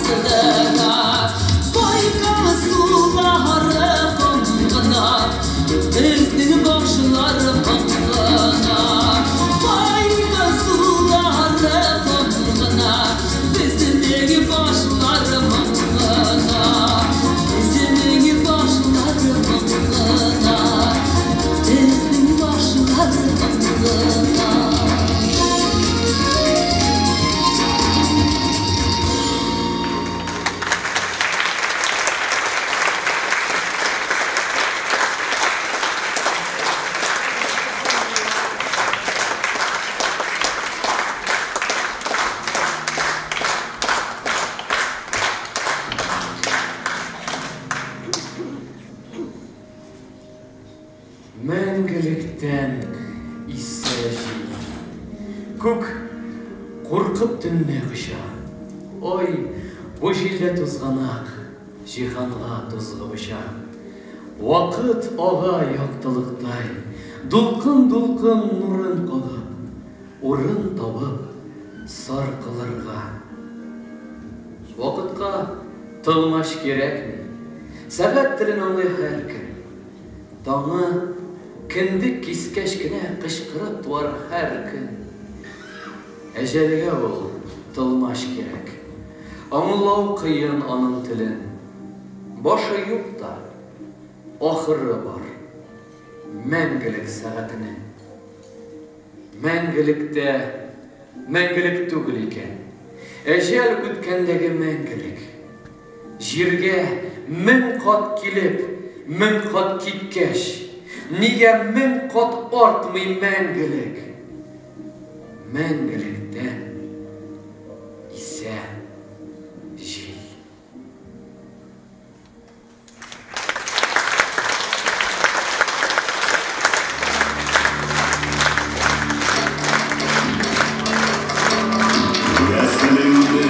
сыдыра. Байкал сулары комгына, безнең башлар моңлана. Байкал сулары комгына, безнең башлар моңлана. Безнең башлар моңлана, безнең башлар моңлана. Мәңгелектән исә җил. Күк куркып төнне коча. Ой, бу җилдә тузганак, җиһанга тузгып оча. Вакыт ага яктылыктай, дулкын-дулкын нурын кагып, урын табып саркылырга. Вакытка тылмач кирәкми, сәгать телен аңлый һәркем. Таңы кендек кискәч кенә кычкырып туар һәр көн. Әҗәлгә ул тылмач кирәк. Аңлау кыен аның телен. Башы юк та, ахыры бар. Мәңгелек сәгатенең. Мәңгелектә мәңгелек түгел икән. Әҗәл үткәндәге мәңгелек. Җиргә 1000 кат килеп, 1000 кат киткәч, нигә 1000 кат артмый мәңгелек? Мәңгелектән исә җил. Нәселеңне,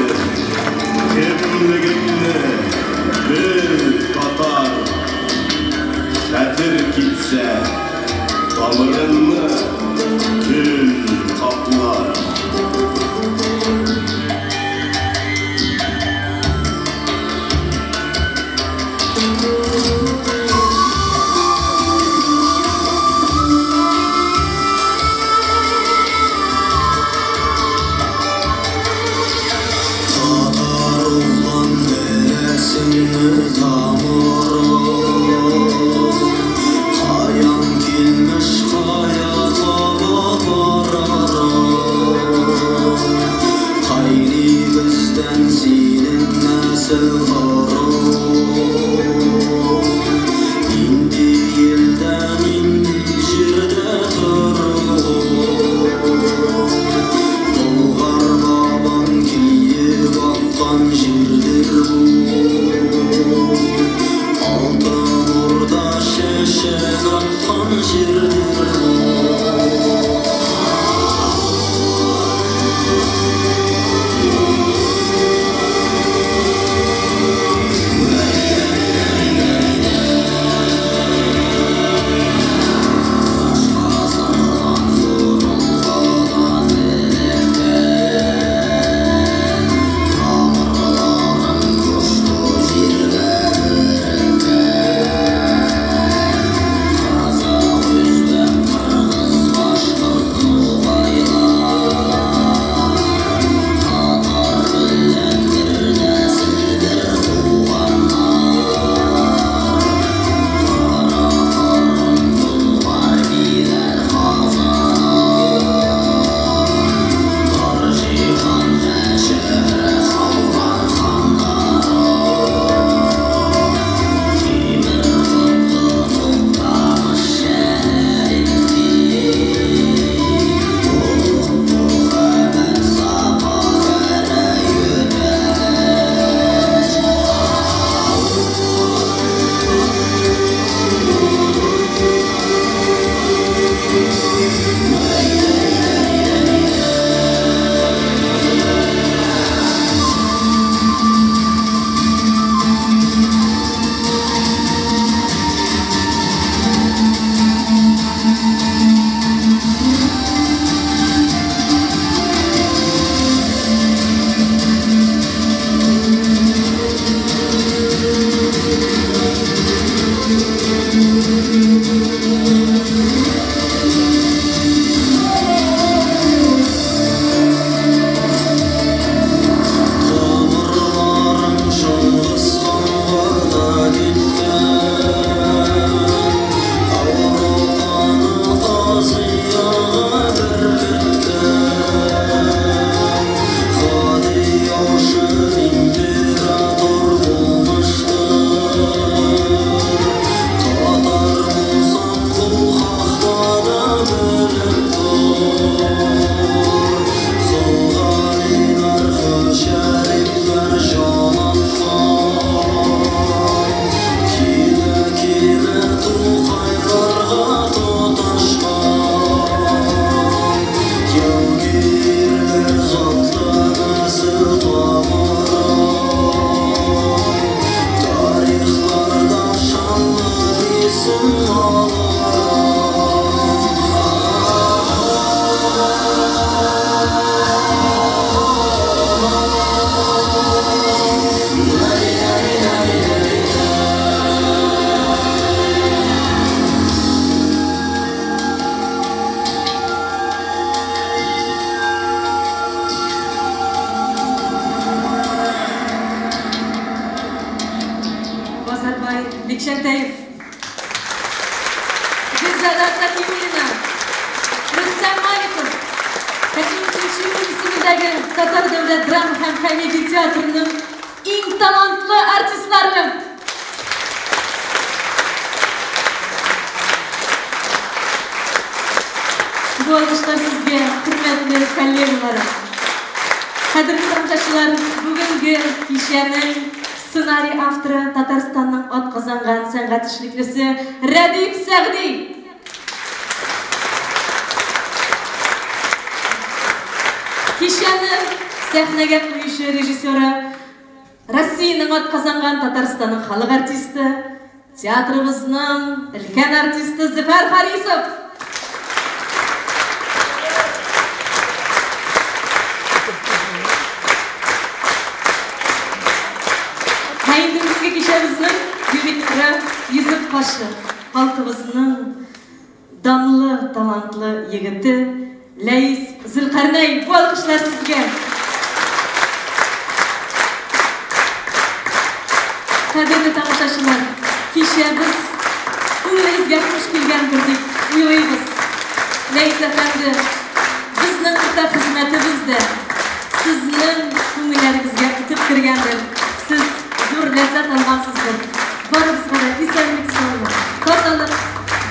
кемлегеңне бел, татар. Хәтер китсә, тамырыңны көл каплар. Татар углан беләсеңме тамырын? Каян килмеш, кая таба барарын? Кай нигездән синең нәсел ырың? Нинди илдә, нинди җирдә торуың? Болгар бабаң киеп аткан җирдер бу. Алтын Урда чәчәк аткан җирдер бу. Казак йөрисең Бикчәнтәев, Гөлзада Сафиуллина, Рөстәм Маликов, Хәким Тинчурин исемендәге Татар дәүләт драма һәм комедия театрының иң талантлы артистлары. Бу алкышлар сезгә, хөрмәтле коллегаларым. Кадерле тамашачылар, бүгенге кичәнең сценарий авторы Татарстанның атказанган сәнгать эшлеклесе Рәдиф Сәгъди. Кичәне сәхнәгә куючы режиссеры Россиянең атказанган Татарстанның халык артисты, театрыбызның өлкән артисты Зөфәр Харисов. Кичәбезнең юбиляры йөзек кашы, халкыбызның данлы, талантлы егете Ләис Зөлкарнәй. Бу алкышлар сезгә. Кадерле тамашачылар, кичәбез күңелегезгә хуш килгәндер дип уйлыйбыз. Ләис әфәнде, безнең уртак хезмәтебез дә сезнең күңелләрегезгә үтеп кергәндер. Сез зур ләззәт алгансыздыр. Барыбызга да исәнлек, саулык, тазалык,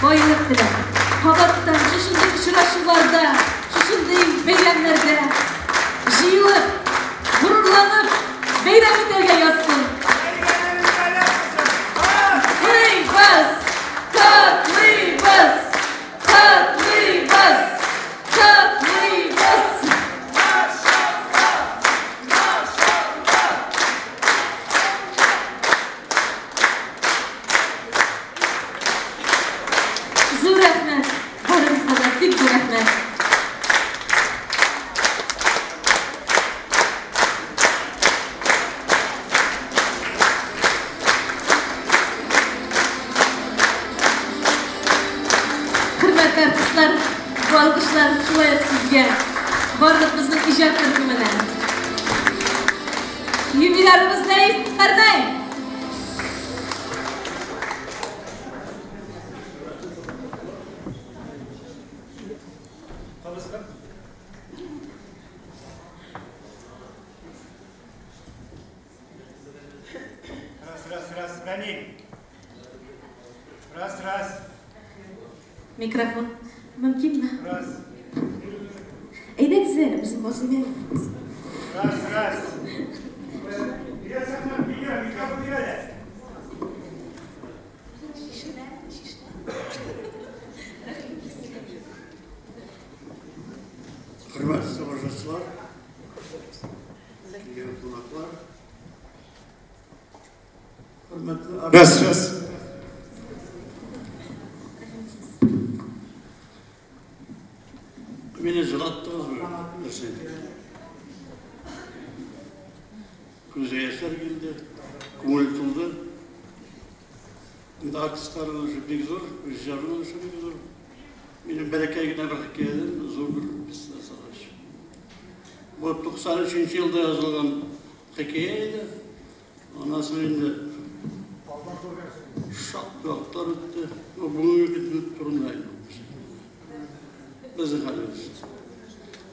байлык теләп. Кабаттан шушындый очрашуларда, шушындый бәйрәмнәрдә җыелып, горурланып бәйрәм итәргә язсын. Котлыйбыз! Котлыйбыз! Котлыйбыз! Котлыйбыз! Зур рәхмәт, барыгызга да бик зур рәхмәт. Хөрмәтле артистлар, бу алкышлар шулай ук сезгә, барлык безнең иҗат төркеменә. Юбилярыбыз Ләис Зөлкарнәй. Раз, раз, раз, Гани. Раз, раз. Микрофон мөмкинме? Раз. Әйдәгез әле, безнең басым. Раз, раз. Микрофон бир әле. Хөрмәтле тамашачылар, килгән кунаклар, хөрмәтле Раз, раз. Мине җылаттыгыз берсен. Күзгә яшьләр килде, күңел тулды. Инде артистларның эше бик зур, режиссерның эше бик зур. Минем бәләкәй генә бер хикәядән зур бер пьеса ясагач. Бу 93 елда язылган хикәя иде. Аннан соң инде шактый вакытлар үтте. Бу бүгенге көн турында инде. Безнең хәлебез.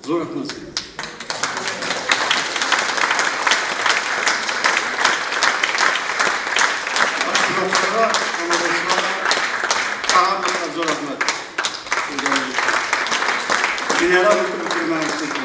Зур рәхмәт сезгә. Кунакларга, тамашачыларга тагын бер зур рәхмәт. Генерал итеп бетермәгез.